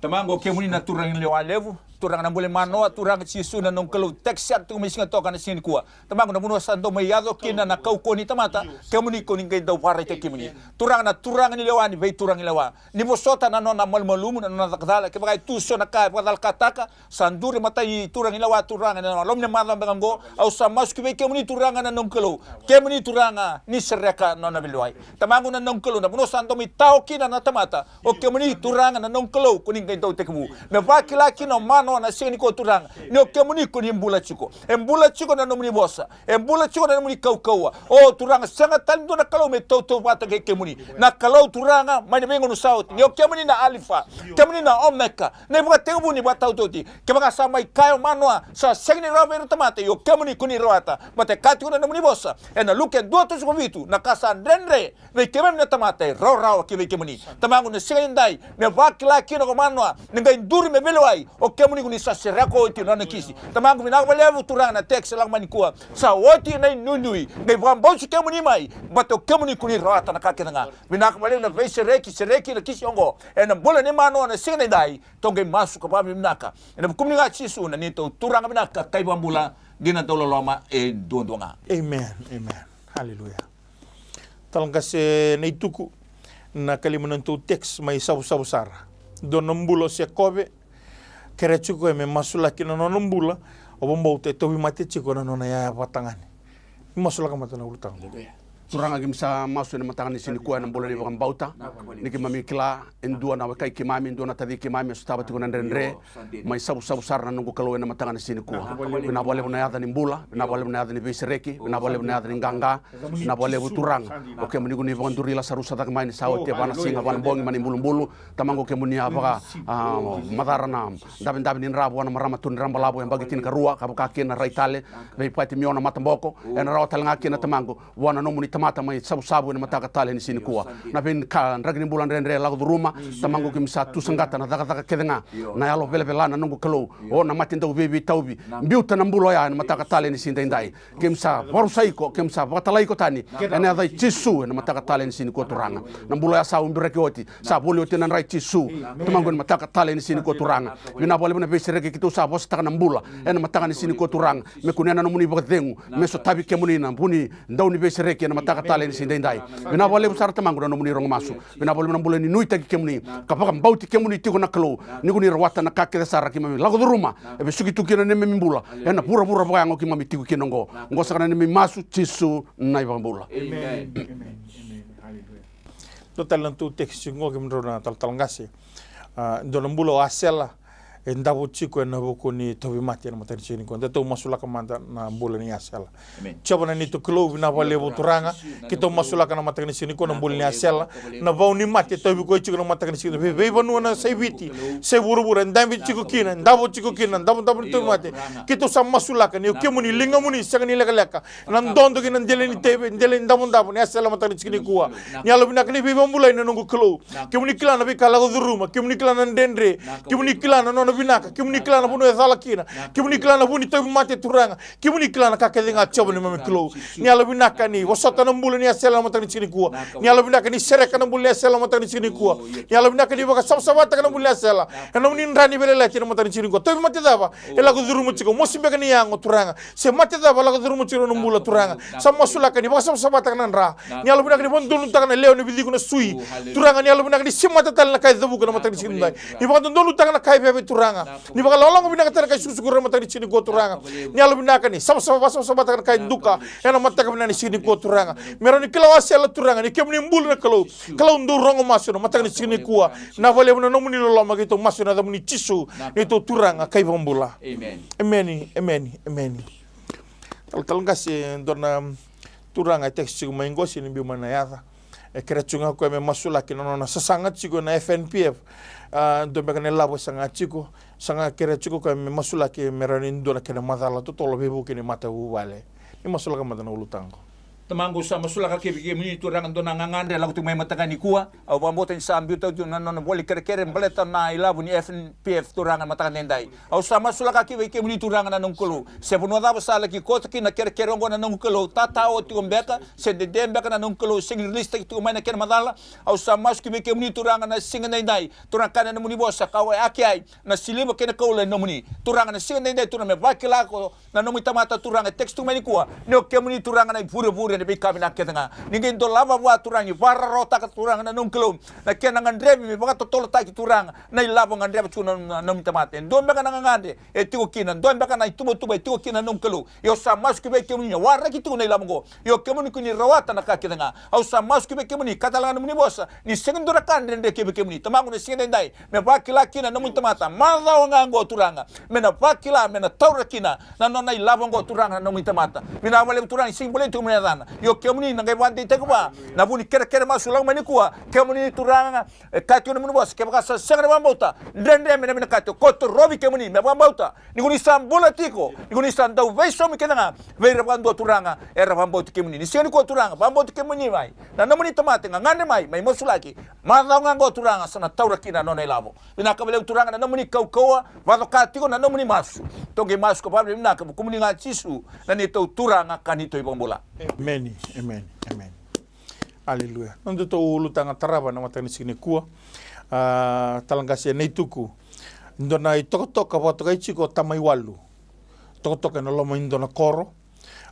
Tamaqu, o kemuni na Turaga ni lewa levu, Turaga na bula i Manoa, Turaga Jisu na noqu Kalou, text sara tiko mai Sigatoka na siga nikua. Tamaqu, na vanua sa dau mai yaco kina na kaukauwa ni tamata, kemuni ko ni qai dau vakaraitaki kemuni. Turaga na Turaga ni lewa ni veituraga ni lewa. Ni vosota na nona malumalumu, na nona cakacala, kevaka e tu so na ka e vakacalakataka, sa duri matai Turaga ni lewa, Turaga ni lewa. Loma ni macawa beka qo, au sa masu ki vei kemuni Turaga na noqu Kalou. Kemuni Turaga ni sereka na nona veilewai. Tamaqu na noqu Kalou, na vanua sa dau mai tao kina na tamata. O kemuni Turaga na noqu Kalou, ko ni dau tekivu. Me vakila kina o Manoa na siga nikua Turaga ni o kemuni ko ni bula tiko. E bula tiko na nomuni vosa. E bula tiko na nomuni kaukauwa. O Turaga, sega tale dua na Kalou me tautauvata kei kemuni. Na Kalou Turaga mai na veigauna sa oti, ni o kemuni na Alifa, kemuni na Omeka, na ivakatekivu ni vakatautauvata. Kevaka sa mai kaya o Manoa sa sega ni rawa vei ira na tamata, ia o kemuni ko ni rawata. Baleta e kaya tiko na nomuni vosa ena Luke dua tolusagavulu ka vitu, na ka sa dredre vei keimami na tamata e rawarawa ki vei kemuni. Tamaqu, na siga nidai me vakila kina ko Manoa ni qai duri me veilewai, o kemuni ko ni sa sereka oti na nona kisi. Tamaqu, vinaka vakalevu Turaga na text e lako mai nikua. Sa oti na inuinui, qai vakabauti kemuni mai, baleta o kemuni ko ni rawata na ka kece ga. Vinaka vakalevu na veisereki, sereki na kisi oqo ena bula nei Manoa na siga nidai. Tou qai masu ka vakavinavinaka ena vukumuni ga Jisu na neitou Turaga vinaka ka iVakabula, dina, dauloloma e duadua ga. Amen, amen. Haleluya. Talaqase na ituku, na kalima na tou text mai Savusavu sara. Dua na bula o Sekope, kerea tiko koya me masulaki na nona bula, o vakabauta e tauvimate tiko na nona yaya vakatagane. Ni masulaka mada na ulutaga. Turaga, keimami sa masu ena mataka ni siga nikua ena bula ni vakabauta. Ni keimami kila e dua na wekai keimami, e dua na taci keimami e sotava tiko na dredre. Mai Savusavu sara na noqu Kalou ena mataka ni siga nikua. Vinaka vakalevu na yaca ni bula, vinaka vakalevu na yaca ni veisereki, vinaka vakalevu na yaca ni qaqa. Vinaka vakalevu Turaga, o kemuni ko ni vakaduri Lasarusa cake mai ni sa oti e va na siga, va na bogi, mai na ibulubulu. Tamaqu, kemuni a vaka, a, macara na davedave ni dra vua na marama tu ni dra balavu e yabaki tinikarua, ka vaka kina na rai tale vei Patimio na mataboko. Ena rawa tale ga kina, Tamaqu, vua na nomuni tamata mai Savusavu ena mataka tale ni siga nikua. Na veika draki ni bula dredre e lako curuma, Tamaqu, keimami sa tu saqata na cakacaka kece ga na yalo velavela na noqu Kalou. O na mate dau veiveitauvi, biuta na bula oya ena mataka tale ni siga daidai. Keimami sa vakarusai iko, keimami sa vakatalai iko tani ena yaca i Jisu ena mataka tale ni siga nikua Turaga. Na bula oya sa ubiraki oti, sa voli oti ena dra i Jisu. Tamaqu, ena mataka tale ni siga nikua Turaga, vinaka vakalevu na veisereki keitou sa vosataka na bula ena mataka ni siga nikua Turaga. Me kunea na nomuni vakacegu, me sotavi kemuni na vu ni dau ni veisereki ena mataka tale ni siga daidai. Vinaka vakalevu sara Tamaqu na nomuni rogo masu. Vinaka vakalevu na bula ni nuitaki kemuni ka vakabauti kemuni tiko na Kalou, ni ko ni rawata na ka kece sara keimami lako curuma. E vesuki tu kina na neimami bula ena vuravura vakayago keimami tiko kina oqo. Oqo saka na neimami masu, Jisu na iVakabula. Amen. Amen. Amen. Haleluya. Dua tale na tou text oqo, kemudrau na talatala qase. A, dua na bula o Asela e davo tiko ena vuku ni tauvimate ena mataka ni siga nikua. Da tou masulaka mada na bula ni Asela. Jiova na neitou Kalou, vinaka vakalevu Turaga. Keitou masulaka na mataka ni siga nikua na bula ni Asela. Na vau ni mate e tauvi koya tiko na mataka ni siga nikua. Vei, veivanua na Saiviti, se vuravura e dabe tiko kina, e davo tiko kina na davodavo ni tauvimate. Keitou sa masulaka ni o kemuni, ligamuni sega ni lekaleka. Na dodo kei na dela ni teve, dela ni davodavo ni Asela mataka ni siga nikua. Ni yalovinaka ni veivakabulai na noqu Kalou. Kemuni kila na veika lako curuma, kemuni kila na dredre, kemuni kila na nona vinaka, kemuni kila na vanua e cala kina, kemuni kila na vu ni tauvimate Turaga. Kemuni kila na ka kece ga Jiova na neimami Kalou. Ni yalovinaka ni vosota na bula ni Asela na mataka ni siga nikua. Ni yalovinaka ni sereka na bula ni Asela na mataka ni siga nikua. Ni yalovinaka ni vakasavasavataka na bula ni Asela ena nomuni dra ni veiyalayalati na mataka ni siga nikua. Tauvimate cava e lako curuma tiko, mosi beka ni yago Turaga, se mate cava e lako curuma tiko na bula Turaga. Sa masulaka ni vakasavasavataka na dra. Ni yalovinaka ni vakadodonutaka na lewe, na viciku, na sui. Turaga, ni yalovinaka ni semata tale na ka e cavuka na mataka ni siga nikua. Ni vakadodonutaka na ka e veve Turaga. Ni vakalagolago vinaka tale na ka e sukusuku ena mataka ni siga nikua Turaga. Ni yalovinaka ni savasava, vakasavasavataka na ka e duka ena mataka vinaka ni siga nikua Turaga. Me rawa ni kila o Asela Turaga ni kemuni bula na Kalou. Kalou dau rogo masu ena mataka ni siga nikua. Vinaka vakalevu na nomuni loloma, keitou masu ena yacamuni Jisu, neitou Turaga ka iVakabula. Emeni, emeni, emeni. Talatala qase, dua na turaga e text tiko mai qo, sega ni biu mai na yaca. E kerea tiko ga o koya me masulaki na nona sasaga tiko ena F N P F. A, dua beka na ilavo e saga tiko, saga, kerea tiko o koya me masulaki me rawa ni dua na kena macala totolo veivuke ni matavuvale. Ni masulaka mada na ulutaga. Tamaqu, au sa masulaka ki vei kemuni Turaga dua na gagadre e lako tiko mai mataka nikua. Au vakabauta ni sa biuta oti na nona voli kerekere baleta na ilavo ni F N P F Turaga mataka daidai. Au sa masulaka ki vei kemuni Turaga na noqu Kalou. Se vanua cava sa laki koto kina na kerekere oqo na noqu Kalou, tatao tiko beka, se dede beka na noqu Kalou, sega ni rilisitaki tiko mai na kena macala. Au sa masu ki vei kemuni Turaga na siga daidai. Turaga, kaya na nomuni vosa, kau e ake ai na siliva kei na koula e nomuni. Turaga, na siga daidai Turaga me vakila ko na nomuni tamata Turaga e text tu mai nikua, ni o kemuni Turaga na ivurevure, veika vinaka kece ga. Ni qai dolava vua Turaga, ni vakararawataka Turaga na nomu Kalou na kena gadrevi me vakatotolotaki Turaga na ilavo gadreva tiko na, na, na nomuni tamata. E dua beka na gagadre e tiko kina, dua beka na ituvatuva e tiko kina na nomu Kalou. Ia au sa masu ki vei kemuni, waraki tiko na ilavo oqo. Io kemuni ko ni rawata na ka kece ga. Au sa masu ki vei kemuni, ka tale ga na nomuni vosa, ni sega ni dua na ka dredre ki vei kemuni. Tamaqu, na siga edaidai, me vakila kina na nomuni tamata. Macawa ga oqo Turaga, me na vakila, me na taura kina na nona ilavo oqo Turaga na nomuni tamata. Vinaka vakalevu Turaga, ni sega ni bolei tiko mai na yacana. Io kemuni na qai vakadeitaki vua na vu ni kerekere masu lako mai nikua. Kemuni Turaga, e kaya tiko na nomuni vosa, kevaka sa sega ni vakabauta, dredre me na vinakati. Ko torovi kemuni me vakabauta ni ko ni sa bula tiko, ni ko ni sa dau veisaumi kece ga vei ira vakadua Turaga era vakabauti kemuni. Ni siga nikua Turaga, vakabauti kemuni mai na nomuni tamata e gagadre mai, mai masulaki. Macawa ga oqo Turaga sa na taura kina na nona ilavo. Vinaka vakalevu Turaga na nomuni kaukauwa, vakacoka tiko na nomuni masu. Tou qai masu ka vakavinavinaka, vukumuni ga Jisu, na neitou Turaga ka neitou iVakabula. Emeni, emeni, emeni. Aleluya. Nodatou ulutaga tarava na mataka ni siga nikua. A, tala qase na ituku. Dua na itokatoka vakatokai tiko o Tamai Walu. Tokatoka ena loma ni dua na koro,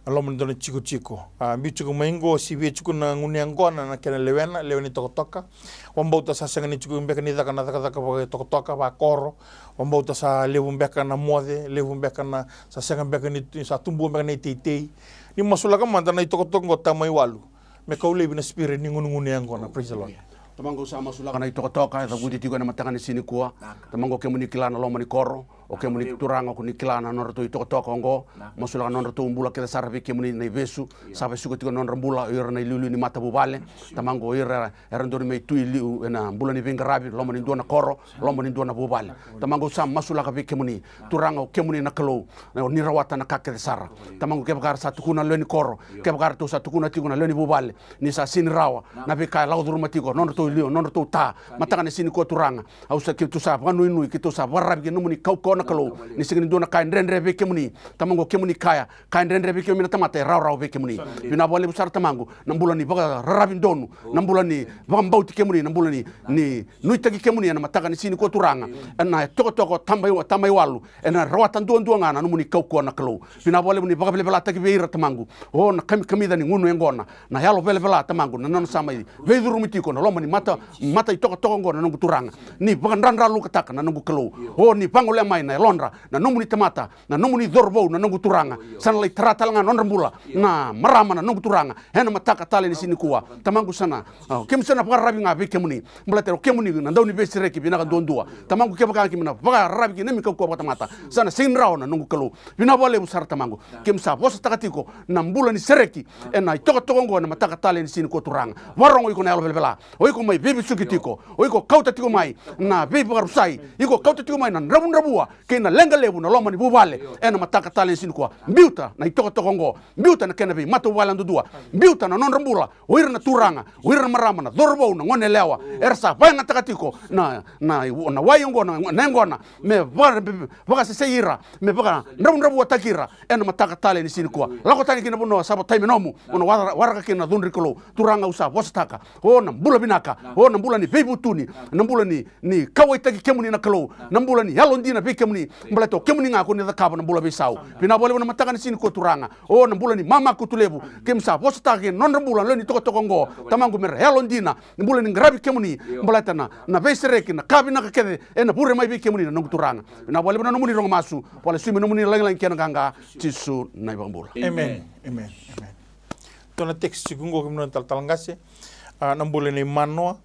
na loma ni dua na tikotiko. A, biu tiko mai qo, sivia tiko na gunu yaqona na kena lewena, lewe ni tokatoka. Vakabauta sa sega ni tiko beka ni caka na cakacaka vakatokatoka, vakoro. Vakabauta sa levu beka na moce, levu beka na, sa sega beka ni, sa tubu beka na iteitei. Ni masulaka mada na itokatoka oqo Tamai Walu. Me kau laivi na spirit ni gunugunu yaqona. Praise the Lord. Tamaqu, au sa masulaka na itokatoka e cavuti tiko ena mataka ni siga nikua. Tamaqu, o kemuni kila na loma ni koro. O kemuni Turaga, ko ni kila na nodratou itokatoka oqo. Masulaka na nodratou bula kece sara vei kemuni na ivesu. Sa vesuka tiko na nodra bula o ira na iliuliu ni matavuvale. Tamaqu, o ira era dodonu me tu i liu ena bula ni veiqaravi, loma ni dua na koro, loma ni dua na vuvale. Tamaqu, au sa masulaka vei kemuni. Turaga, o kemuni na Kalou, ni rawata na ka kece sara. Tamaqu, kevaka era sa tukuna na lewe ni koro, kevaka eratou sa tukuna tiko na lewe ni vuvale, ni sa sega ni rawa na veika e lako curuma tiko nodratou iliu, nodratou ta, mataka ni siga nikua Turaga, au sa, keitou sa vakanuinui, keitou sa vakararavi ki na nomuni kaukauwa na Kalou. Ni sega ni dua na ka e dredre vei kemuni. Tamaqu, o kemuni kaya, ka e dredre vei kemuni na tamata e rawarawa vei kemuni. Vinaka vakalevu sara Tamaqu, na bula ni vakararavi donu, na bula ni vakabauti kemuni, na bula ni, ni nuitaki kemuni ena mataka ni siga nikua Turaga. Ena itokatoka o Tamai, Tamai Walu, ena rawata duadua ga na nomuni kaukauwa na Kalou. Vinaka vakalevu ni vakavelavelataki vei ira Tamaqu, o na kamikamica ni gunu yaqona, na yalo velavela Tamaqu, na nona sa mai veicurumi tiko na loma ni mata, mata itokatoka oqo na noqu Turaga. Ni vakadradralukataka na noqu Kalou. O ni vagolea mai na yalodra na nomuni tamata, na nomuni cauravou na noqu Turaga. Sa na lai tara tale ga na nodra bula na marama na noqu Turaga ena mataka tale ni siga nikua. Tamaqu, sa na, a, keimami sa na vakararavi ga vei kemuni. Baleta o kemuni na dau ni veisereki vinaka duadua. Tamaqu, kevaka keimami na vakararavi ki na neimami kaukauwa vakatamata, sa na sega ni rawa na noqu Kalou. Vinaka vakalevu sara Tamaqu. Keimami sa vosataka tiko na bula ni sereki ena itokatoka oqo ena mataka tale ni siga nikua Turaga. Vakarogo iko na yalo velavela. O iko mai veivesuki tiko. O iko kauta tiko mai na veivakarusai. Iko kauta tiko mai na dravudravua kei na leqa levu na loma ni vuvale ena mataka tale ni siga nikua. Biuta na itokatoka oqo. Biuta na kena veimatavuvale yadudua. Biuta na nodra bula o ira na turaga, o ira na marama, na cauravou, na gone yalewa era sa vakayagataka tiko na, na, na wai oqo, na, na yaqona, me vaka, me vakasesei ira, me vakadravudravuataki ira ena mataka tale ni siga nikua. Lako tani ki na vanua sa votai me nomu, mo na wa-, waraka kina na cudru ni Kalou. Turaga, au sa vosataka o na bula vinaka, o na bula ni veivutuni, na bula ni, ni kauwaitaki kemuni na Kalou, na bula ni yalodina vei kemuni. Baleta o kemuni ga ko ni cakava na bula veisau. Vinaka vakalevu na mataka ni siga nikua Turaga. O na bula ni mamakutu levu keimami sa vosataka kei na nodra bula na lewe ni tokatoka oqo. Tamaqu, me ra yalodina na bula ni qaravi kemuni. Baleta na, na veisereki, na ka vinaka kece ena vure mai vei kemuni na noqu Turaga. Vinaka vakalevu na nomuni rogo masu, vakalesui me nomuni lagilagi kei na qaqa. Jisu na iVakabula. Amen. Amen. Amen. Dua na text tiko oqo kei na talatala qase. A, na bula nei Manoa.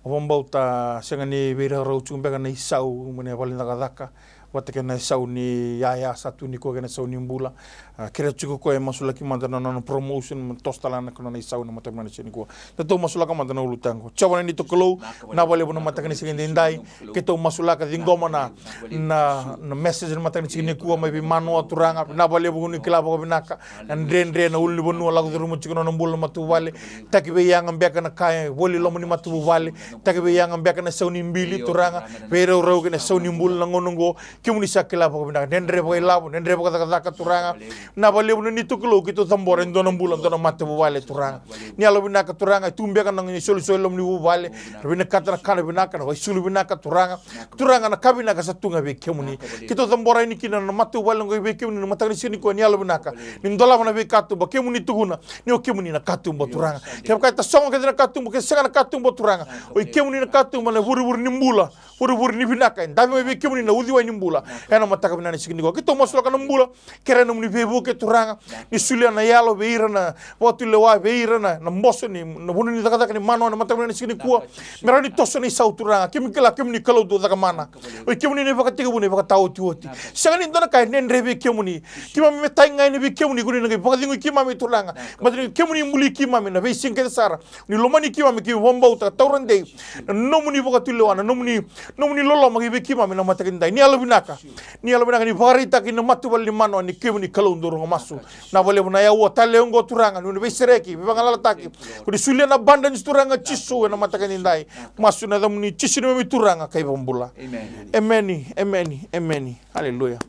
Au vakabauta sega ni veiraurau tiko beka na isau mai na vale ni cakacaka vata kei na isau ni yaya sa tu nikua kei na isau ni bula. A, kerea tiko o koya e masulaki mada na nona promotion, me toso tale ga na nona isau na mataka ni siga nikua. Datou masulaka mada na ulutaga. Jiova na neitou Kalou, vinaka vakalevu na mataka ni siga edaidai. Keitou masulaka, ciqoma na, na, na message na mataka ni siga nikua mai vei Manoa Turaga. Vinaka vakalevu ni kila vakavinaka na dredre na ulunivanua lako curuma tiko na nona bula na matavuvale. Taki veiyaga beka na ka e voli loma ni matavuvale. Taki veiyaga beka na isau ni bili Turaga, veiraurau kei na isau ni bula na gauna oqo. Kemuni sa kila vakavinaka, dredre vakailavo, dredre vakacakacaka Turaga. Vinaka vakalevu na neitou Kalou, keitou cabora e dua na bula, dua na matavuvale Turaga. Ni yalovinaka Turaga, e tu beka na isolisoli e loma ni vuvale, na vinakata na ka na vinaka, na vakaisulu vinaka Turaga. Turaga, na ka vinaka sa tu ga vei kemuni. Keitou cabora yani kina na matavuvale oqo vei kemuni na mataka ni siga nikua, ni yalovinaka. Ni dolava na veikatuba, kemuni tukuna ni o kemuni na katuba Turaga. Kevaka e tasogo kece na katuba, ke sega na katuba Turaga, o i kemuni na katuba, na vurevure ni bula, vurevure ni vinaka, e dabe mai vei kemuni na uciwai ni bula. Ena mataka vinaka ni siga nikua, keitou masulaka na bula, kerea nomuni veivuke Turaga, ni solia na yalo vei ira na vakatulewa, vei ira na, na boso ni, na vanua ni cakacaka ni manoa, na mataka vinaka ni siga nikua. Me rawa ni toso na isau Turaga, kemuni kila, kemuni Kalou dau caka mana. O i kemuni na ivakatekivu, na ivakataotioti. Sega ni dua na ka e dredre vei kemuni. Keimami me tagi ga yani vei kemuni, ko ni na qai vakacegui keimami Turaga. Baleta ni kemuni buli keimami na veisiga kece sara. Ni lomani keimami, keimami vakabauta, taura dei na nomuni vakatulewa, na nomuni, nomuni loloma ki vei keimami na mataka ni dai. Ni yalovinaka, ni yalovinaka, ni vakaraitaki na matavuvale ni manoa ni kemuni Kalou dau rogo masu. Vinaka vakalevu na aua tale oqo Turaga, ni na veisereki, veivagalalataki. Ko ni solia na abundance Turaga Jisu ena mataka ni dai. Masu ena yacamuni Jisu na neimami Turaga ka iVakabula. Emeni, emeni, emeni. Aleluya.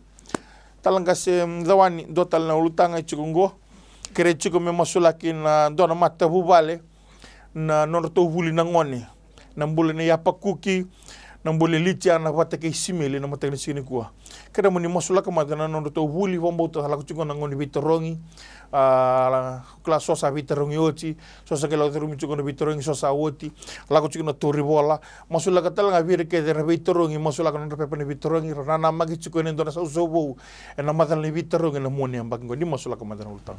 Tala qase, mm, Cawani, dua tale na ulutaga e tiko oqo. Kerei tiko me masulaki na dua na matavuvale na nodratou vuli na gone, na bula nei Apakuki, na bula nei Litiana vata kei Simeli na mataka ni siga nikua. Kerei mo ni masulaka mada na nodratou vuli, vakabauta sa lako tiko na gauna ni veitarogi. A, kila so sa veitarogi oti, so sa qai lako curumi tiko na veitarogi, so sa oti. Lako tiko na tauri vola. Masulaka tale ga vei ira kece era veitarogi, masulaka na nodra pepa ni veitarogi, ra nanamaki tiko ena dua na sausau vou ena macala ni veitarogi ena mua ni yabaki oqo. Ni masulaka mada na ulutaga.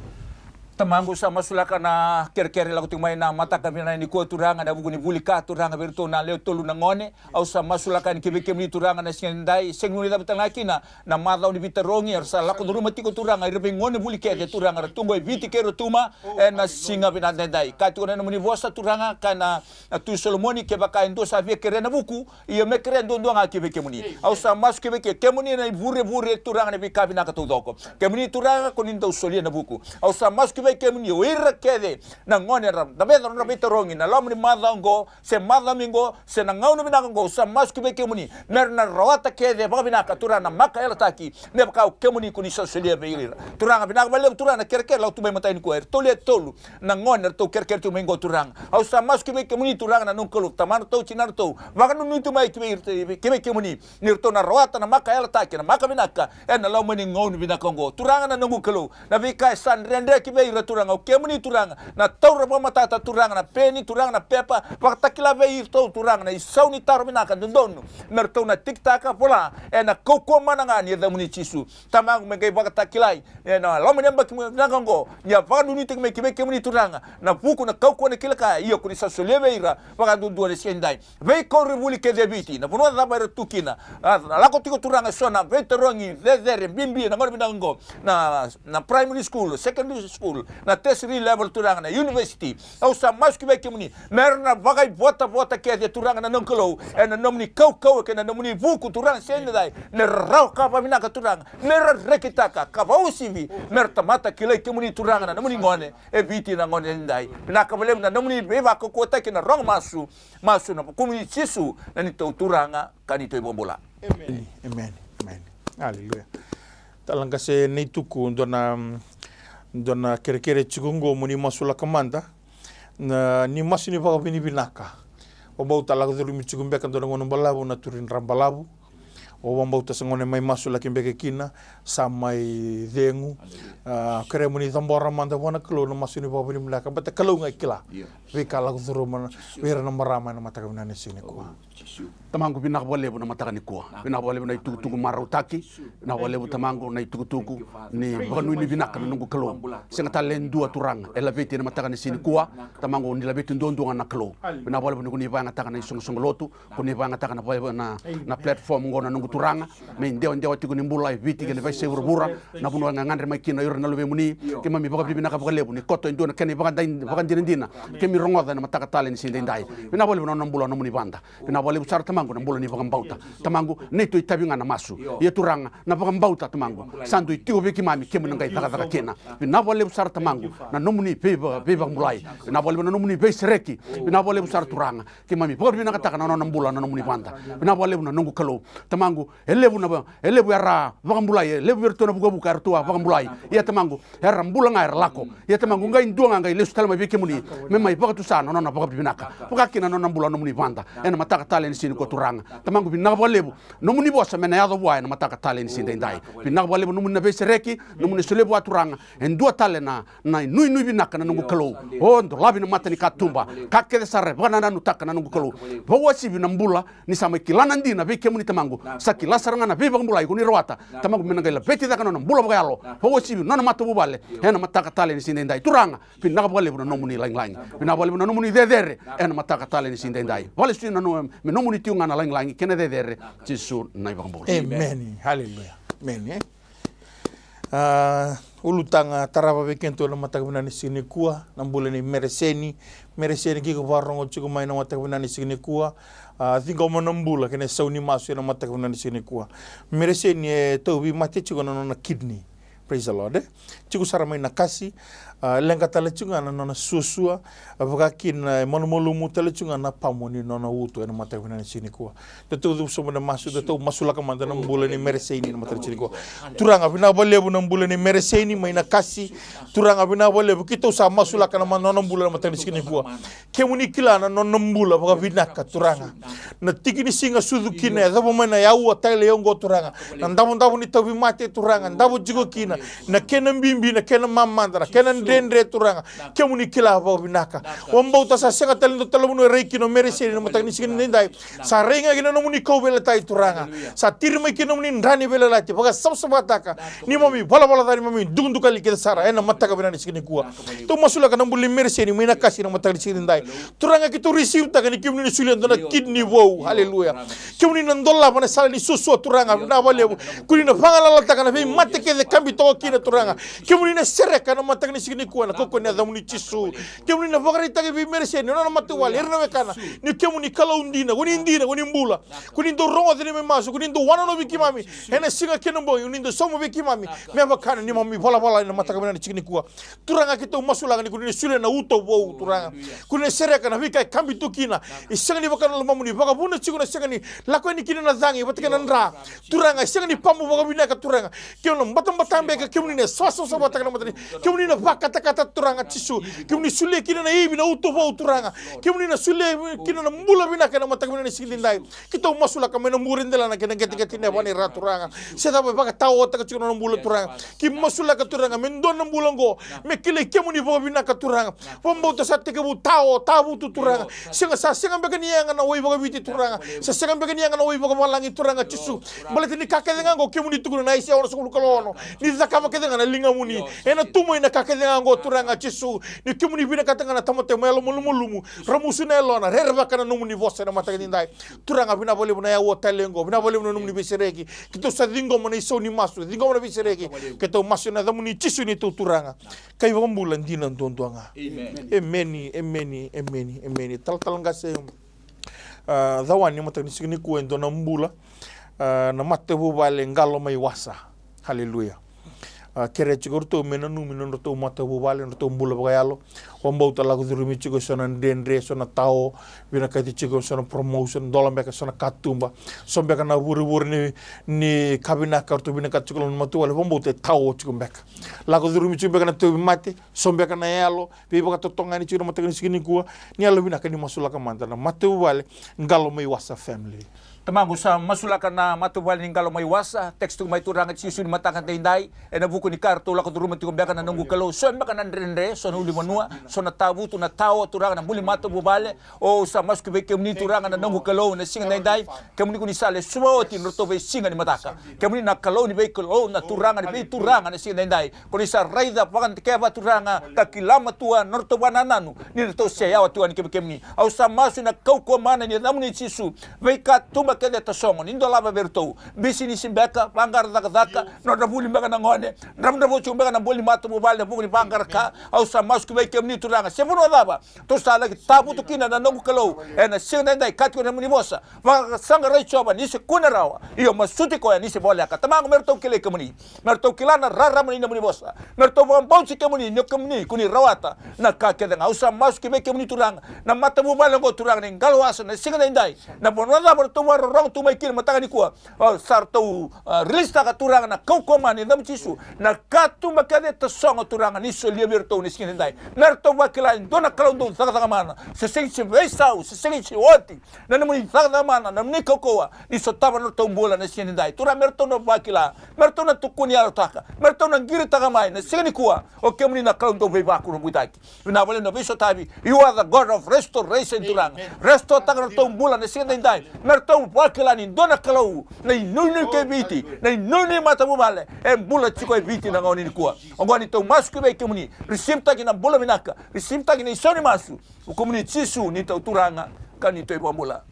Tamaqu, sa masulaka na kerekere lako tiko mai na mataka vinaka nikua Turaga, ena vuku ni vuli ka Turaga vei iratou na lewe tolu na gone. Au sa masulaka yani ki vei kemuni Turaga na siga ni dai, sega ni guilecava tale ga kina na macawa ni veitarogi era sa lako curuma tiko Turaga, ira vei gone vuli kece Turaga, ra tu oqo e Viti kei Rotuma ena siga vinaka daidai. Ka tiko na nomuni vosa Turaga, ka na, na Tui Solomoni, kevaka e dua sa via kerea na vuku, ia me kerea duadua ga ki vei kemuni. Au sa masu ki vei ke-, kemuni na ivurevure Turaga na veika vinaka taucoko. Kemuni Turaga ko ni dau solia na vuku. Au sa masu ki vei kemuni o ira kece na gone era dabeca nodra veitarogi na loma ni macawa oqo, se macawa mai oqo, se na gauna vinaka oqo, au sa masu ki vei kemuni me ra na rawata kece vakavinaka Turaga na maka yalataki me vaka o kemuni ko ni sa solia vei ira. Turaga, vinaka vakalevu Turaga na kerekere lako tu mai matai nikua, eratou lewe tolu na gone eratou kerekere tu mai oqo Turaga. Au sa masu ki vei kemuni Turaga na noqu Kalou, tamadratou, tinadratou, vakanuinui tu mai ki vei, ki vei kemuni ni ratou na rawata na maka yalataki, na maka vinaka ena loma ni gauna vinaka oqo. Turaga na noqu Kalou, na veika e sa dredre ki vei ira Turaga, o kemuni Turaga na taura vakamatata Turaga na peni Turaga, na pepa, vakatakila vei iratou Turaga na isau ni taro vinaka dodonu me ratou na tikitaka, vola ena kaukauwa mana ga ni yacamuni Jisu. Tamaqu, me qai vakatakilai ena loma ni yabaki vinaka oqo ni a vakanuinuitaki mai ki vei kemuni Turaga na vuku, na kaukauwa, na kila ka, ia ko ni sa solia vei ira vakaduadua na siga ni dai. Veikoronivuli kece e Viti, na vanua cava era tu kina, a, na lako tiko Turaga eso na veitarogi cecere bibi ena gauna vinaka oqo, na, na primary school, secondary school, na tertiary level Turaga, na university. Au sa masu ki vei kemuni me ra na vakaivotavota kece Turaga na noqu Kalou ena nomuni kaukauwa kei na nomuni vuku Turaga, se ni dai me ra rawa ka vakavinaka Turaga, me ra rekitaka ka vakauasivi me ra tamata kilai kemuni Turaga na nomuni gone e Viti na gauna ni dai. Vinaka vakalevu na nomuni veivakaukauwataki na rogo masu. Masu ena vukumuni Jisu na neitou Turaga ka neitou iVakabula. Emeni, emeni, emeni. Aleluya. Tala qase Nei Tuku, dua na, dua na kerekere tiko oqo mo ni masulaka mada. Na, ni masu ni vakavinavinaka. Au vakabauta lako curumi tiko beka dua na gauna balavu na turi dra balavu. Au vakabauta sa gauna mai masulaki beka kina, sa mai cegu. A, kerea mo ni cabora mada vua na Kalou na masu ni vakavinavinaka, baleta Kalou ga e kila veika lako curuma vei ira na marama ena mataka vinaka ni siga nikua. Tamaqu, vinaka vakalevu na mataka nikua. Vinaka vakalevu na itukutuku marautaki. Vinaka vakalevu Tamaqu na itukutuku ni vakanuinui vinaka na noqu Kalou. Sega tale e dua Turaga e laveti ena mataka ni siga nikua. Tamaqu, ni laveti duadua ga na Kalou. Vinaka vakalevu ni ko ni vakayagataka na isoqosoqo lotu. Ko ni vakayagataka na, na, na platform oqo na noqu Turaga, me idewadewa tiko ni bula e Viti kei na veiyasai vuravura, na vanua e gagadre mai kina o ira na luvemuni. Keimami vakavinavinaka vakalevu ni koto e dua na kena ivakadai-, vakadinadina keimami rogoca ena mataka tale ni siga edaidai. Vinaka vakalevu na nona bula na nomuni vada. Vinaka vakalevu sara Tamaqu na bula ni vakabauta. Tamaqu, neitou itavi ga na masu. Ia Turaga, na vakabauta Tamaqu sa dui tiko vei keimami, keimami na qai cakacaka kina. Vinaka vakalevu sara Tamaqu na nomuni veiva-, veivakabulai. Vinaka vakalevu na nomuni veisereki. Vinaka vakalevu sara Turaga. Keimami vakavinavinakataka na nona bula na nomuni vada. Vinaka vakalevu na noqu Kalou. Tamaqu, E levu na va-, e levu era vakabulai, e levu vei iratou na vukavuka eratou a vakabulai. Ia Tamaqu, era bula ga era lako. Ia Tamaqu, qai dua ga qai lesu tale mai vei kemuni me mai vakatusa na nona vakavinaka. Vaka kina na nona bula na nomuni vada ena mataka tale ni siga nikua Turaga. Tamaqu, vinaka vakalevu nomuni vosa me na yaco vua ena mataka tale ni siga daidai. Vinaka vakalevu nomuni na veisereki, nomuni na solia vua Turaga. E dua tale na, na inuinui vinaka na noqu Kalou. O dolavi na mata ni katuba, ka kece sara e vakanananutaka na noqu Kalou. Vakauasivi na bula ni sa mai kila na dina vei kemuni Tamaqu. Sa kila sara ga na veivakabulai ko ni rawata Tamaqu me na qai laveti cake na nona bula vakayalo. Vakauasivi na nona matavuvale ena mataka tale ni siga daidai Turaga. Vinaka vakalevu na nomuni lagilagi. Vinaka vakalevu na nomuni cecere ena mataka tale ni siga daidai. Vakalesuya na no-, me nomuni tiko ga na lagilagi kei na cecere. Jisu na iVakabula. Emeni. Haleluya. Emeni, e? A, ulutaga tarava vei kedatou na mataka vinaka ni siga nikua, na bula nei Mereseni. Mereseni, ke ko vakarorogo tiko mai na mataka vinaka ni siga nikua, a, ciqoma na bula kei na isau ni masu ena mataka vinaka ni siga nikua. Mereseni, e tauvi mate tiko na nona kidney. Praise the Lord, e? Tiko sara mai na kasi, a, leqa tale tiko ga na nona suasua, a, vaka kina e malumalumu tale tiko ga na pamu ni nona uto ena mataka vinaka ni siga nikua. Datou cuva sobu ena masu, datou masulaka mada na bula nei Mereseni ena mataka ni siga nikua. Turaga, vinaka vakalevu na bula nei Mereseni mai na kasi. Turaga, vinaka vakalevu, keitou sa masulaka na ma-, nona bula ena mataka ni siga nikua. Kemuni kila na nona bula vakavinaka Turaga. Na tiki ni siga sucu kina, e yacova mai na yaua tale oqo Turaga. Na davodavo ni tauvimate Turaga, davo tiko kina. Na kena bibi, na kena mamada, na kena dredre Turaga. Kemuni kila vakavinaka. Au bauta sa sega tale ni dua tale na vanua e rai kina o Mereseni ena mataka ni siga nidaidai. Sa rai ga kina nomuni kauveilatai Turaga. Sa tiri mai kina nomuni dra ni veiyalayalati, vakasavasavataka neimami valavala ca, neimami dukadukali kece sara ena mataka vinaka ni siga nikua. Tou masulaka na bula nei Mereseni mai na kasi ena mataka ni siga nidaidai. Turaga, keitou risivi taka ni kemuni na solia e dua na kidney vou. Haleluya. Kemuni na dolava na sala ni suasua Turaga, vinaka vakalevu. Koni na vagalalataka na veimate kece e kabi toka kina Turaga. Kemuni na sereka ena mataka ni siga nikua ena kaukauwa ni yacamuni Jisu. Kemuni na vakaraitaka vei Mereseni, o nona matavuvale, ira na wekana, ni kemuni Kalou dina, koni dina, koni bula. Koni dau rogoca neimami masu, koni dau wanonovi keimami ena siga kei na bogi, koni dau sauma vei keimami me vaka na neimami valavala ena mataka vinaka ni siga nikua. Turaga, keitou masulaka ni koni na solia na uto vou Turaga. Koni na sereka na veika e kabi tu kina. E sega ni vaka na lomamuni, vakavuna tiko na sega ni lako yani kina na cagi vata kei na dra. Turaga, e sega ni pamu vakavinaka Turaga. Kemuni na batabata beka, kemuni na savasavasavataka na matani. Kemuni na vakatakata Turaga Jisu. Kemuni solia kina na ivi na uto vou Turaga. Kemuni na solia kina na bula vinaka ena mataka vinaka ni siga nidaidai. Keitou masulaka mai na bure delana kei na qeteqete ni yavana i ra Turaga. Se cava e vakataotaka tiko na nona bula Turaga. Keitou masulaka Turaga me dua na bula oqo me kilai kemuni vakavinaka Turaga. Vakabauta sa tekivu tao, tavutu Turaga. Sega, sa sega beka ni yaga na wai vakaviti Turaga. Sa sega beka ni yaga na wai vakavalagi Turaga Jisu. Baleta ni ka kece ga oqo kemuni tukuna na Aisea onosagavulu ka ono. Ni cakava kece ga na ligamuni, ena tu mai na ka kece ga oqo Turaga Jisu. Ni kemuni vinakata ga na tamata e yalo malumalumu, ramusu na yalona, rerevaka na nomuni vosa ena mataka nidaidai. Turaga, vinaka vakalevu na yaua tale oqo, vinaka vakalevu na nomuni veisereki. Keitou sa ciqoma na isau ni masu, ciqoma na veisereki. Keitou masu ena yacamuni Jisu neitou Turaga ka iVakabula dina duadua ga. Emeni, emeni, emeni, emeni. Talatala qase, a, Cawani, mataka ni siga nikua e dua na bula, a, na matavuvale Qalo mai Wasa. Haleluya. A, kerea tiko o ratou me nanumi na nodratou matavuvale, nodratou bula vakayalo. Au bau lako curumi tiko eso na dredre, eso na tao, vinakati tiko eso na promotion, dola beka eso na katuba. So beka na vurevure ni, ni ka vinaka ratou vinakata tiko na matavuvale, au bau tao tiko beka. Lako curumi tiko beka na tauvimate, so beka na yalo, veivakatotogani tiko na mataka ni siga nikua, ni yalo vinaka ni masulaka mada na matavuvale Qalo mai Wasa family. Tamaqu, sa masulaka na matavuvale ni Qalo mai Wasa, text tu mai Turaga Jisu ni mataka daidai, ena vuku ni ka ratou lako curuma tiko beka na noqu Kalou, so beka na dredre, so na ulunivanua, so na tavutu, na tao, Turaga na buli matavuvale, o sa masu ki vei kemuni Turaga na noqu Kalou, na siga daidai, kemuni koni sa lesuva oti na nodratou veisiga ni mataka, kemuni na Kalou ni veikalou, na Turaga ni veituraga, na siga daidai, koni sa raica vakadikeva Turaga, ka kila matua na nodratou vakanananu, ni ratou se yawa tu yani kemuni. Au sa masu ena kaukauwa mana ni yacamuni Jisu, veikatuba kece e tasogo, ni dolava vei iratou, bisinisi beka, vaqara cakacaka, nodra vuli beka na gone, dravudravua tiko beka na boli matavuvale, na vuku ni vaqara ka, au sa masu ki vei kemuni Turaga, se vanua cava, tou sa laki tavutu kina na noqu Kalou, ena siga daidai ka tiko na nomuni vosa, vakasaqarai Jiova, ni se kune rawa, io masuti koya, ni se voleka. Tamaqu, me ratou kilai kemuni. Me ratou kila na rarama ni nomuni vosa. Me ratou vakabauti kemuni, ni o kemuni, koni rawata na ka kece ga. Au sa masu ki vei kemuni Turaga. Na matavuvale oqo Turaga ni Qalo Wasa, na siga daidai. Na vanua cava ratou varo rogo tu mai kina mataka nikua. O, sa ratou, a, release-taka Turaga na kaukauwa mai ni yacamu Jisu. Na katuba kece e tasogo Turaga ni solia vei iratou na siga nidai. Me ratou vakila e dua na Kalou dau cakacaka mana. Se sega ni se veisau, se sega ni se oti. Na nomuni cakacaka mana, na nomuni kaukauwa. Ni sotava na nodratou bula na siga nidai. Turaga me ratou na vakila. Me ratou na tukuni yalotaka. Me ratou na qiritaka mai na siga nikua. O kemuni na Kalou dau veivakurabuitaki. Vinaka vakalevu na veisotavi. You are the God of restoration, Turaga. Restore-taka na nodratou bula na siga daidai. Me ratou vakila ni dua na Kalou, na inuinui kei Viti, na inuinui matavuvale, e bula tiko e Viti na gauna nikua. Oqo ni tou masu ki vei kemuni. Receive-taki na bula vinaka. Receive-taki na isau ni masu. O kemuni Jisu ni tou Turaga ka ni tou iVakabula.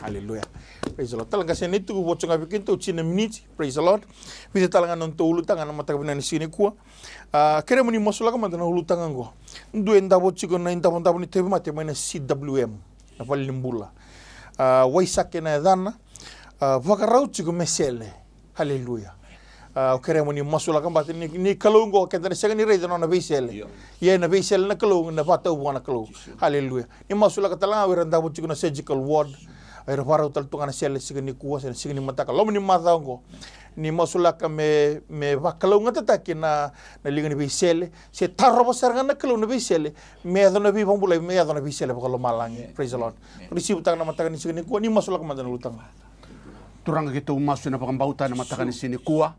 Aleluya. Praise the Lord. Tale ga se ni tuku votu ga vei keitou tini na miniti. Praise the Lord. Vica tale ga na nodatou ulutaga na mataka vinaka ni siga nikua. A, kerea mo ni masulaka mada na ulutaga oqo. Dua e davo tiko na idavodavo ni tauvimate mai na C W M, na vale ni bula. A, Waisake na yacana. A, vakarau tiko me sele. Aleluya. A, au kerea mo ni masulaka baleta ni, ni Kalou oqo keda na sega ni raica na nona veisele. Io. Ia ena veisele na Kalou, na vakatau vua na Kalou. Aleluya. Ni masulaka tale ga o ira davo tiko na surgical ward. O ira vakarau tale tu ga na sele siga nikua, se na siga ni mataka, loma ni macawa oqo. Ni masulaka me, me vakalougatataki na, na liga ni veisele. Se tarova sara ga na Kalou na veisele. Me yaco na veivakabulai, me yaco na veisele vakalomalagi. Praise the Lord. Receive-taka na mataka ni siga nikua, ni masulaka mada na ulutaga. Turaga keitou masu ena vakabauta ena mataka ni siga nikua.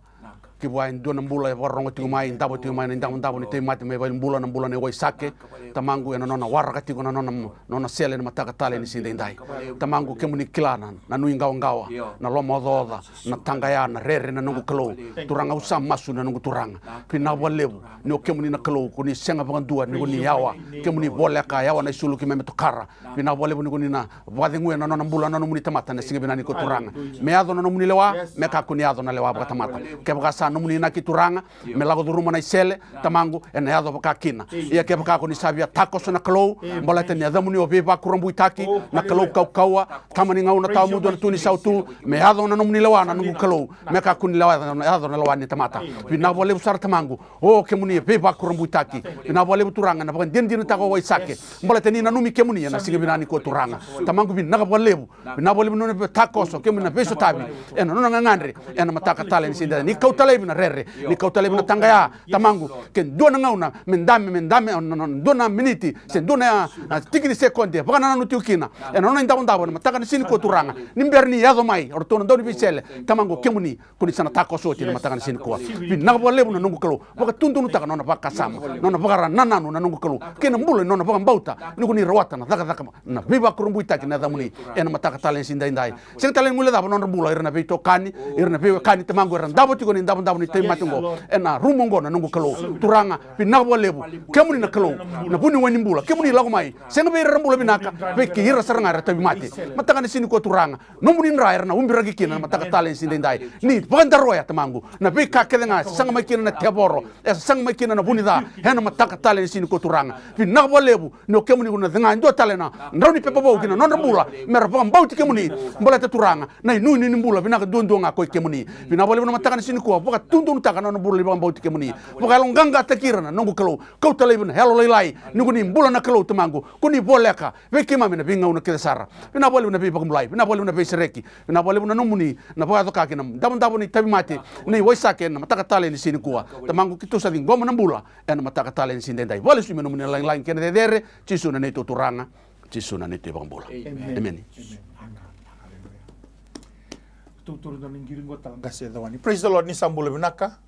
Kivua e dua na bula e vakarorogo tiko mai, davo tiko mai na idavodavo ni tauvimate mai vale ni bula, na bula nei Waisake. Tamaqu ena nona waraka tiko na nona, nona sele ena mataka tale ni siga daidai. Tamaqu kemuni kila na, na nuiqawaqawa, na lomaocaoca, na taqaya, na rere na noqu Kalou. Turaga au sa masu na noqu Turaga. Vinaka vakalevu ni o kemuni na Kalou, ko ni sega vakadua ni ko ni yawa. Kemuni voleka, yawa na isulu keimami tokara. Vinaka vakalevu ni ko ni na vakaceguya na nona bula na nomuni tamata na siga vinaka nikua Turaga. Me yaco na nomuni lewa, me kakua ni yaco na lewa vakatamata. Kevaka sa nomuni inaki Turaga, me lako curuma na isele, Tamaqu, ena yaco vakakina. Ia kevaka ko ni sa via takoso na Kalou, baleta ni yacamuni o veivakurabuitaki, na Kalou kaukauwa, Tama ni gauna tawamudu ena tu ni sautu, me yaco na nomuni lewa na noqu Kalou, me kakua ni lewa yaco na lewa ni tamata. Vinaka vakalevu sara Tamaqu, o kemuni e veivakurabuitaki. Vinaka vakalevu Turaga, na vakadinadinataka o Waisake. Baleta ni nanumi kemuni ena siga vinaka nikua Turaga. Tamaqu vinaka vakalevu. Vinaka vakalevu na nona veitakoso, kemuni na veisotavi. Ena nona gagadre, ena mataka tale ni siga daidai. Ni kauta laivi na rere, ni kauta laivi na taqaya. Tamaqu, ke dua na gauna, me dame, me dame, na, na, dua na miniti, se dua na, na tiki ni sekodi, vakanananu tiko kina. Ena nona idavodavo, ena mataka ni siga nikua Turaga. Ni bera ni yaco mai, o ratou na dau ni veisele. Tamaqu, kemuni, ko ni sa na takoso oti na mataka ni siga nikua. Vinaka vakalevu na noqu Kalou. Vakatudunutaka na nona vakasama, na nona vakanananu na noqu Kalou. Kei na bula ni nona vakabauta, ni ko ni rawata na cakacaka, na veivakurabuitaki na yacamuni. Ena mataka tale ni siga daidai. Sega tale ni guilecava na nodra bula, ira na veitokani, ira na veiwekani Tamaqu, era davo tiko ni davodavo ni tauvimate oqo. Ena rumu oqo na noqu Kalou. Turaga, vinaka vakalevu. Kemuni na Kalou. Na vuniwai ni bula. Kemuni lako mai. Sega vei ira era bula vinaka. Vei kei ira sara ga era tauvimate. Mataka ni siga nikua Turaga. Nomuni dra era na ubiraki kina na mataka tale ni siga daidai. Ni vakadaroya Tamaqu. Na veika kece ga, e sasaga mai kina na tevoro. E sasaga mai kina na vu ni ca. Ena mataka tale ni siga nikua Turaga. Vinaka vakalevu. Ni o kemuni ko na cega e dua tale na drau ni pepa vou ki na nodra bula. Me ra vakabauti kemuni. Baleta Turaga. Na inuinui ni bula. Vinaka duadua ga ko i kemuni. Vinaka vakalevu na mataka ni siga nikua. Vakatudunutaka na nona bula ni vakabauti kemuni. Vakayaloqaqataki ira na noqu Kalou. Kauta laivi na yalolailai. Ni ko ni bula na Kalou Tamaqu. Ko ni voleka. Vei keimami na veigauna kece sara. Vinaka vakalevu na veivakabulai. Vinaka vakalevu na veisereki. Vinaka vakalevu na nomuni. Na vakayaco ka kina. Davodavo ni tauvimate. Nei Waisake na mataka tale ni siga nikua. Tamaqu keitou sa ciqoma na bula. Ena mataka tale ni siga daidai. Vakalesui me nomuni na lagilagi kei na cecere. Jisu na neitou Turaga. Jisu na neitou iVakabula. Emeni. Emeni. Tou toro dua na qiri qo tale qase cawani. Praise the Lord, ni sa bula vinaka.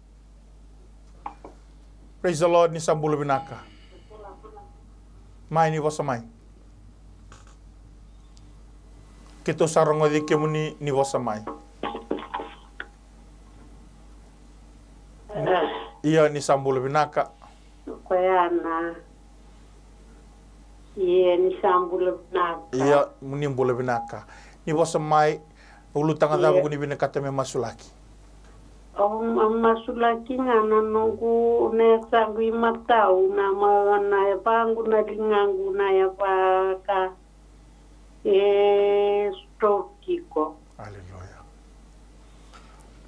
Praise the Lord, ni sa bula vinaka. Mai ni vosa mai. Keitou sa rogoci kemuni ni vosa mai. Ia ni sa bula vinaka. Koya na. Ia ni sa bula vinaka. Ia ni bula vinaka. Ni vosa mai. Ulutaga cava ko ni vinakata me masulaki? Au ma-, masulaki ga na noqu na yasaqu imatau, na ma-, na yavaqu na ligaqu na yavaka e stroke tiko. Aleluya.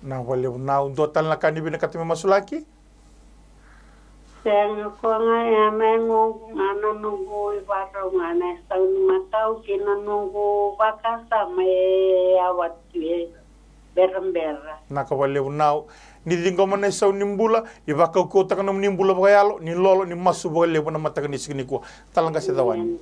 Na vakalevu na au dua tale na ka ni vinakata me masulaki? Sega, koya ga ya me noqu ga na noqu ivakarau ga na isau ni matau kei na noqu vakasama e yawa tu e berabera. Vinaka vakalevu Nau. Ni ciqoma na isau ni bula, ni vakaukauwataka nomuni bula vakayalo, ni lolo, ni masu vakalevu na mataka ni siga nikua. Tala qase Cawani.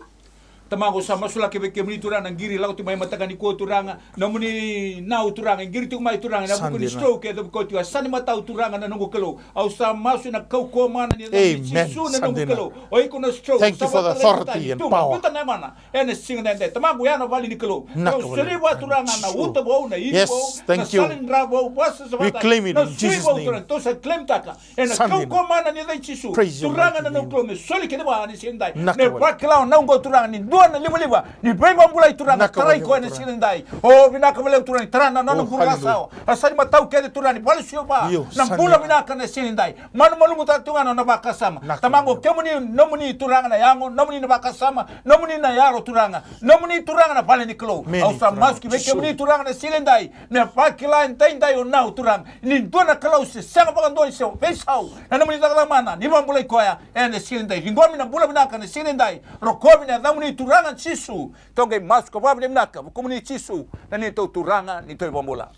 Tamaqu, au sa masulaki vei kemuni Turaga na qiri lako tiko mai mataka nikua Turaga. Nomuni Nau Turaga, e qiri tiko mai Turaga ena vuku ni stroke e cavuka tiko. Sa ni matau Turaga na noqu Kalou. Au sa masu ena kaukauwa mana ni yaca i Jisu na noqu Kalou. O iko na stroke, sa vata na ituba, biuta na yamana. Ena siga nidai Tamaqu, ya na vale ni Kalou. Au soli vua Turaga na uta vou, na ivi vou, na sala ni dra vou, vakasavasavataki, na sui vou Turaga, tou sa claim taka. Ena kaukauwa mana ni yaca i Jisu. Turaga na noqu Kalou, me soli kece vua ena siga nidai. Me vakila o Nau oqo Turaga ni dua na livaliva ni veivakabulai Turaga, tarai koya ena siga nidai. O vinaka vakalevu Turaga ni tara na nona qurulasawa. A sa ni matau kece Turaga ni vale sui vua na bula vinaka ena siga nidai. Malumalumutaka tu ga na nona vakasama. Tamaqu, kemuni, nomuni Turaga na yago, nomuni na vakasama, nomuni na yalo Turaga, nomuni Turaga na vale ni Kalou. Au sa masu ki vei kemuni Turaga na siga nidai. Me vakila edaidai o Nau Turaga ni dua na Kalou se sega vakadua ni se veisau. Na nomuni cakacaka mana ni vakabulai koya ena siga nidai. Ciqomi na bula vinaka na siga nidai. Rokovi na yacamuni Turaga Jisu. Tou qai masu ka vakavinavinaka vukumuni Jisu na neitou Turaga, neitou iVakabula.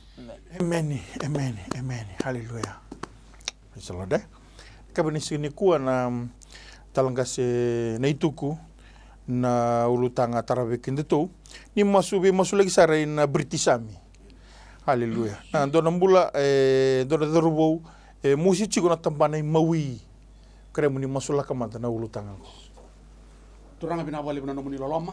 Emeni, emeni, emeni. Haleluya. Praise the Lord, e. Ka vei na siga nikua na, mm, tala qase na ituku na ulutaga tara vei kedatou. Ni masu, veimasulaki sara ina British Army. Haleluya. Na dua na bula, e, dua na cauravou e mosi tiko na tabana i Maui. Kerea mo ni masulaka mada na ulutaga oqo. Turaga, vinaka vakalevu na nomuni loloma.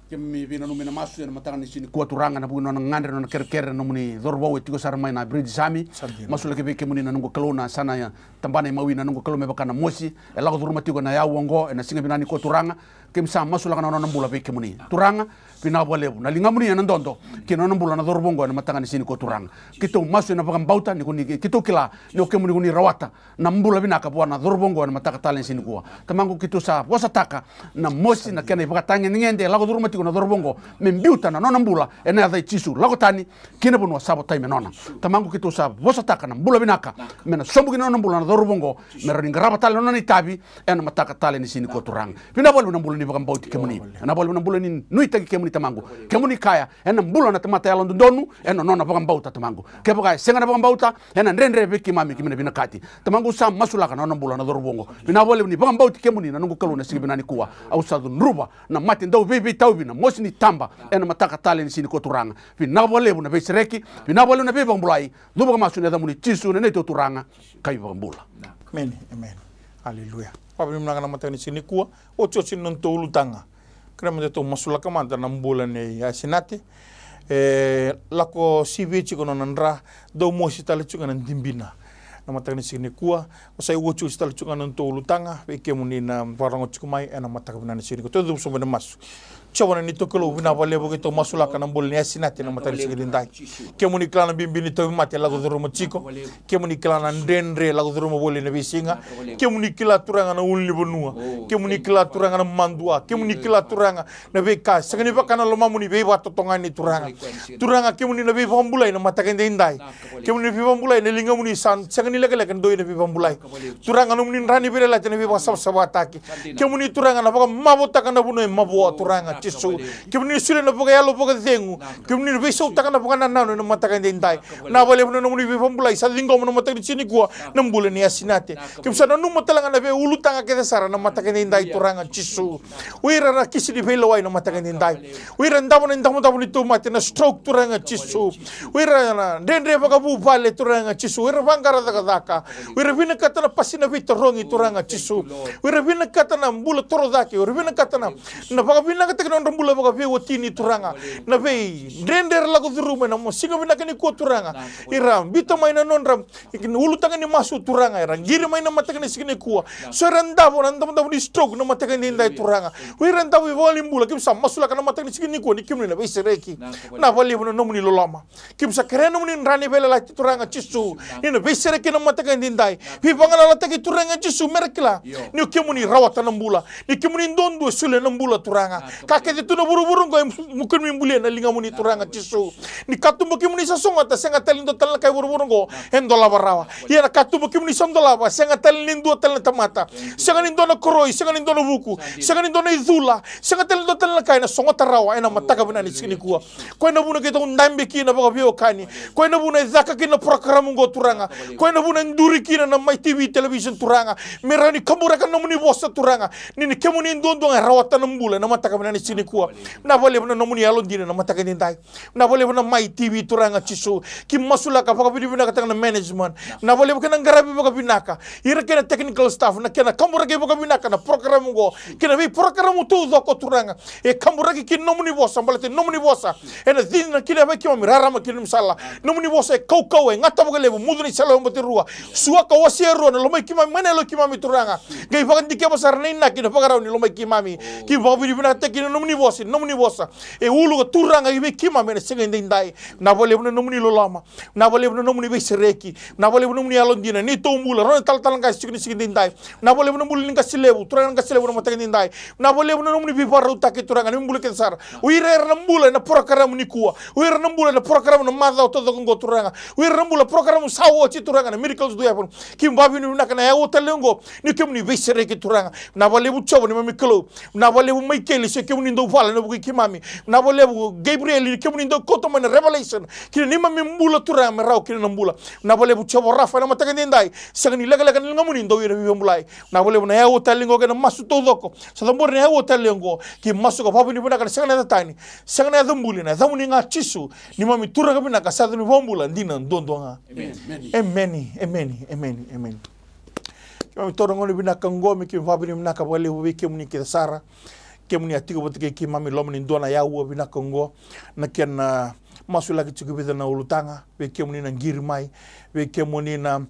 Keimami veinanumi na masu ena mataka ni siga nikua Turaga, na vuku ni nona gadre, na nona kerekere na nomuni cauravou e tiko sara mai na British Army. Masulaki vei kemuni na noqu Kalou na yasana ya, tabana i Maui na noqu Kalou, me vaka na mosi e lako curuma tiko ena yau oqo ena siga vinaka nikua Turaga. Keimami sa masulaka na nona bula vei kemuni Turaga. Vinaka vakalevu na ligamuni ena dodo kei na nona bula na cauravou oqo ena mataka ni siga nikua Turaga. Keitou masu ena vakabauta ni ko ni, keitou kila ni o kemuni ko ni rawata na bula vinaka vua na cauravou oqo ena mataka tale ni siga nikua. Tamaqu, keitou sa vosataka na mosi na kena ivakatagedegede e lako curuma tiko na cauravou oqo, me biuta na nona bula ena yaca i Jisu. Lako tani ki na vanua sa votai me nona. Tamaqu, keitou sa vosataka na bula vinaka me na sobu ki na nona bula na cauravou oqo, me rawa ni qarava tale na nona itavi ena mataka tale ni siga nikua Turaga. Vinaka vakalevu na bula ni vakabauti kemuni. Vinaka vakalevu na bula ni nuitaki kemuni Tamaqu. Kemuni kaya, ena bula na tamata yalododonu ena nona vakabauta Tamaqu. Kevaka e sega na vakabauta, ena dredre vei keimami, keimami na vinakati. Tamaqu, sa masulaka na nona bula na cauravou oqo. Vinaka vakalevu ni vakabauti kemuni na noqu Kalou na siga vinaka nikua. Au sa cudruva na mate dauveiveitauvi, na mosi ni taba ena mataka tale ni siga nikua Turaga. Vinaka vakalevu na veisereki, vinaka vakalevu na veivakabulai. Cuva ka masu ena yacamuni Jisu na neitou Turaga ka iVakabula. Emeni, emeni. Aleluya. Vakavinavinaka na mataka ni siga nikua. Otioti ni nodatou ulutaga. Kerea meda tou masulaka mada na bula nei Asinate. E lako sivia tiko na nona dra, dau mosi tale tiko ga na dibina. Na mataka ni siga nikua, o sa iotioti tale tiko ga na nodatou ulutaga vei kemuni na vakarorogo tiko mai ena mataka vinaka ni siga nikua. Tou cuva sobu ena masu. Jiova na neitou Kalou, vinaka vakalevu keitou masulaka na bula nei Asinate na mataka ni siga nidai. Kemuni kila na bibi ni tauvimate e lako curuma tiko. Kemuni kila na dredre e lako curuma voli ena veisiga. Kemuni kila Turaga na ulunivanua. Kemuni kila Turaga na madua. Kemuni kila Turaga na veika sega ni vaka na lomamuni veivakatotogani Turaga. Turaga, kemuni na veivakabulai na mataka edaidai. Kemuni na veivakabulai, na ligamuni sa sega ni lekaleka ni dau ena veivakabulai. Turaga, nomuni dra ni veiyalayalati na veivakasavasavataki. Kemuni Turaga na vakamavotaka na vanua e mavoa Turaga Jisu. Kemuni na solia na vakayalo vakacegu. Kemuni na veisautaka na vakanananu ena mataka edaidai. Vinaka vakalevu na nomuni veivakabulai sa ciqoma na mataka ni siga nikua na bula nei Asinate. Keimami sa nanuma tale ga na veiulutaga kece sara na mataka edaidai Turaga Jisu. O ira na kisi ni veilewai na mataka edaidai. O ira davo na idavodavo ni tauvimate, na stroke Turaga Jisu. O ira na dredre vakavuvale Turaga Jisu. O ira vaqara cakacaka. O ira vinakata na pasi na veitarogi Turaga Jisu. O ira vinakata na bula torocake. O ira vinakata na, na vakavinakataki na nodra bula vakaveiwatini Turaga. Na veidredre era lako curuma ena siga vinaka nikua Turaga. Ira biuta mai na nodra ulutaga ni masu Turaga, era qiri mai na mataka ni siga nikua. So era davo na davodavo ni stroke na mataka edaidai Turaga. O ira davo i valenibula, keimami sa masulaka na mataka ni siga nikua ni kemuni na veisereki. Vinaka vakalevu na nomuni loloma. Keimami sa kerea nomuni dra ni veiyalayalati Turaga Jisu. Ni na veisereki na mataka edaidai. Veivagalalataki Turaga Jisu, mera kila ni o kemuni rawata na bula. Ni kemuni duadua e solia na bula Turaga. kece tu na vuravura oqo e mukuni me bulia na ligamuni Turaga Jisu. Ni katuba kemuni sa sogota, sega tale ni dua tale na ka e vuravura oqo e dolava rawa. Ia na katuba kemuni sa dolava, sega tale ni dua tale na tamata, sega ni dua na koroi, sega ni dua na vuku, sega ni dua na icula, sega tale ni dua tale na ka ena sogota rawa ena mataka vinaka ni siga nikua. Koya na vuna keitou dabe kina vakaveiwekani. Koya na vuna e caka kina na porokaramu oqo Turaga. Koya na vuna e duri kina na Mai T V television Turaga, me rawa ni kaburaka na nomuni vosa Turaga. Ni, ni kemuni duadua ga e rawata na bula ena mataka vinaka ni siga nikua. Vinaka vakalevu na nomuni yalodina ena mataka edaidai. Vinaka vakalevu na Mai T V Turaga Jisu. Keimami masulaka vakavinavinakataka na management. Vinaka vakalevu kei na qaravi vakavinaka, ira kei na technical staff, na kena kaburaki vakavinaka na porokaramu oqo kei na veiporokaramu taucoko Turaga. E kaburaki kina nomuni vosa, baleta ni nomuni vosa ena cina kina vei keimami, rarama kina nomu sala. Nomuni vosa e kaukauwa, e gata vakalevu, mucu na isala e oba, te rua, suaka wase e rua na lomai keimami mai na yaloi keimami Turaga. Qai vakadikeva sara na inaki, na vakarau ni lomai keimami. Keimami vakavinavinakataka kina nomuni vosa, nomuni vosa e ulu ka turaga vei keimami ena siga edaidai. Vinaka vakalevu na nomuni loloma. Vinaka vakalevu na nomuni veisereki. Vinaka vakalevu na nomuni yalodina, neitou bula, rau na talatala qase tiko ni siga edaidai. Vinaka vakalevu na bula ni qase levu, turaga na qase levu ena mataka edaidai. Vinaka vakalevu na nomuni veivakarautaki Turaga, na nomuni bula kece sara. O ira era na bula ena porokaramu nikua, o ira na bula ena porokaramu na macawa taucoko oqo Turaga, o ira na bula porokaramu sa oti Turaga, na Miracles Do Happen. Keimami vakavinavinaka na aua tale oqo ni kemuni veisereki Turaga. Vinaka vakalevu Jiova neimami Kalou. Vinaka vakalevu Maikeli, se kemuni dau vala ena vuku i keimami. Vinaka vakalevu Gabriel, ni kemuni dau kauta mai na revelation ki na neimami bula Turaga me rawa kina na bula. Vinaka vakalevu Jiova Rafa ena mataka edaidai, sega ni lekaleka na ligamuni, dau ira veivakabulai. Vinaka vakalevu na aua tale oqo kei na masu taucoko. Sa cabori na aua tale oqo, keimami masu ka vakavinavinaka ena sega na yaca tani, sega na yaca buli, na yacamuni ga Jisu, neimami Turaga vinaka, sa yaca ni vakabula dina duadua ga. Emeni, emeni, emeni, emeni. Keimami taura na gauna vinaka oqo me keimami vakavinavinaka vakalevu vei kemuni kece sara. Kemuni a tiko vata kei keimami loma ni dua na aua vinaka oqo. Na kena masulaki tiko e vica na ulutaga, vei kemuni na qiri mai, vei kemuni na,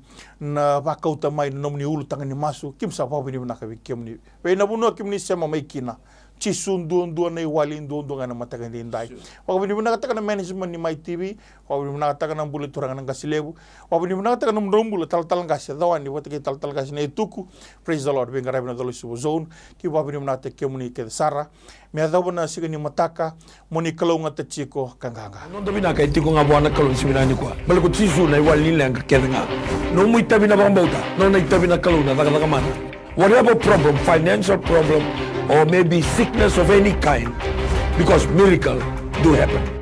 na vakauta mai na nomuni ulutaga ni masu, keimami sa vakavinavinaka vei kemuni. Vei na vanua kemuni sema mai kina, Jisu duadua na iwali duadua ga ena mataka edaidai. Vakavinavinakataka na management ni Mai T V, vakavinavinakataka na bula i turaga na qase levu, vakavinavinakataka na nomudrau bula talatala qase Cawani vata kei talatala qase Naituku. Praise the Lord, veiqaravi na Colo Suva Zone. Keimami vakavinavinakataka kemuni kece sara. Me yacova na siga ni mataka, mo ni kalougata tiko ka qaqa. Noda vinaka e tiko ga vua na Kalou ni siga vinaka nikua. Baleta ko Jisu na iwali ni leqa kece ga. Nomu itavi na vakabauta, nona itavi na Kalou na cakacaka mana. Whatever problem, financial problem, or maybe sickness of any kind, because miracle do happen.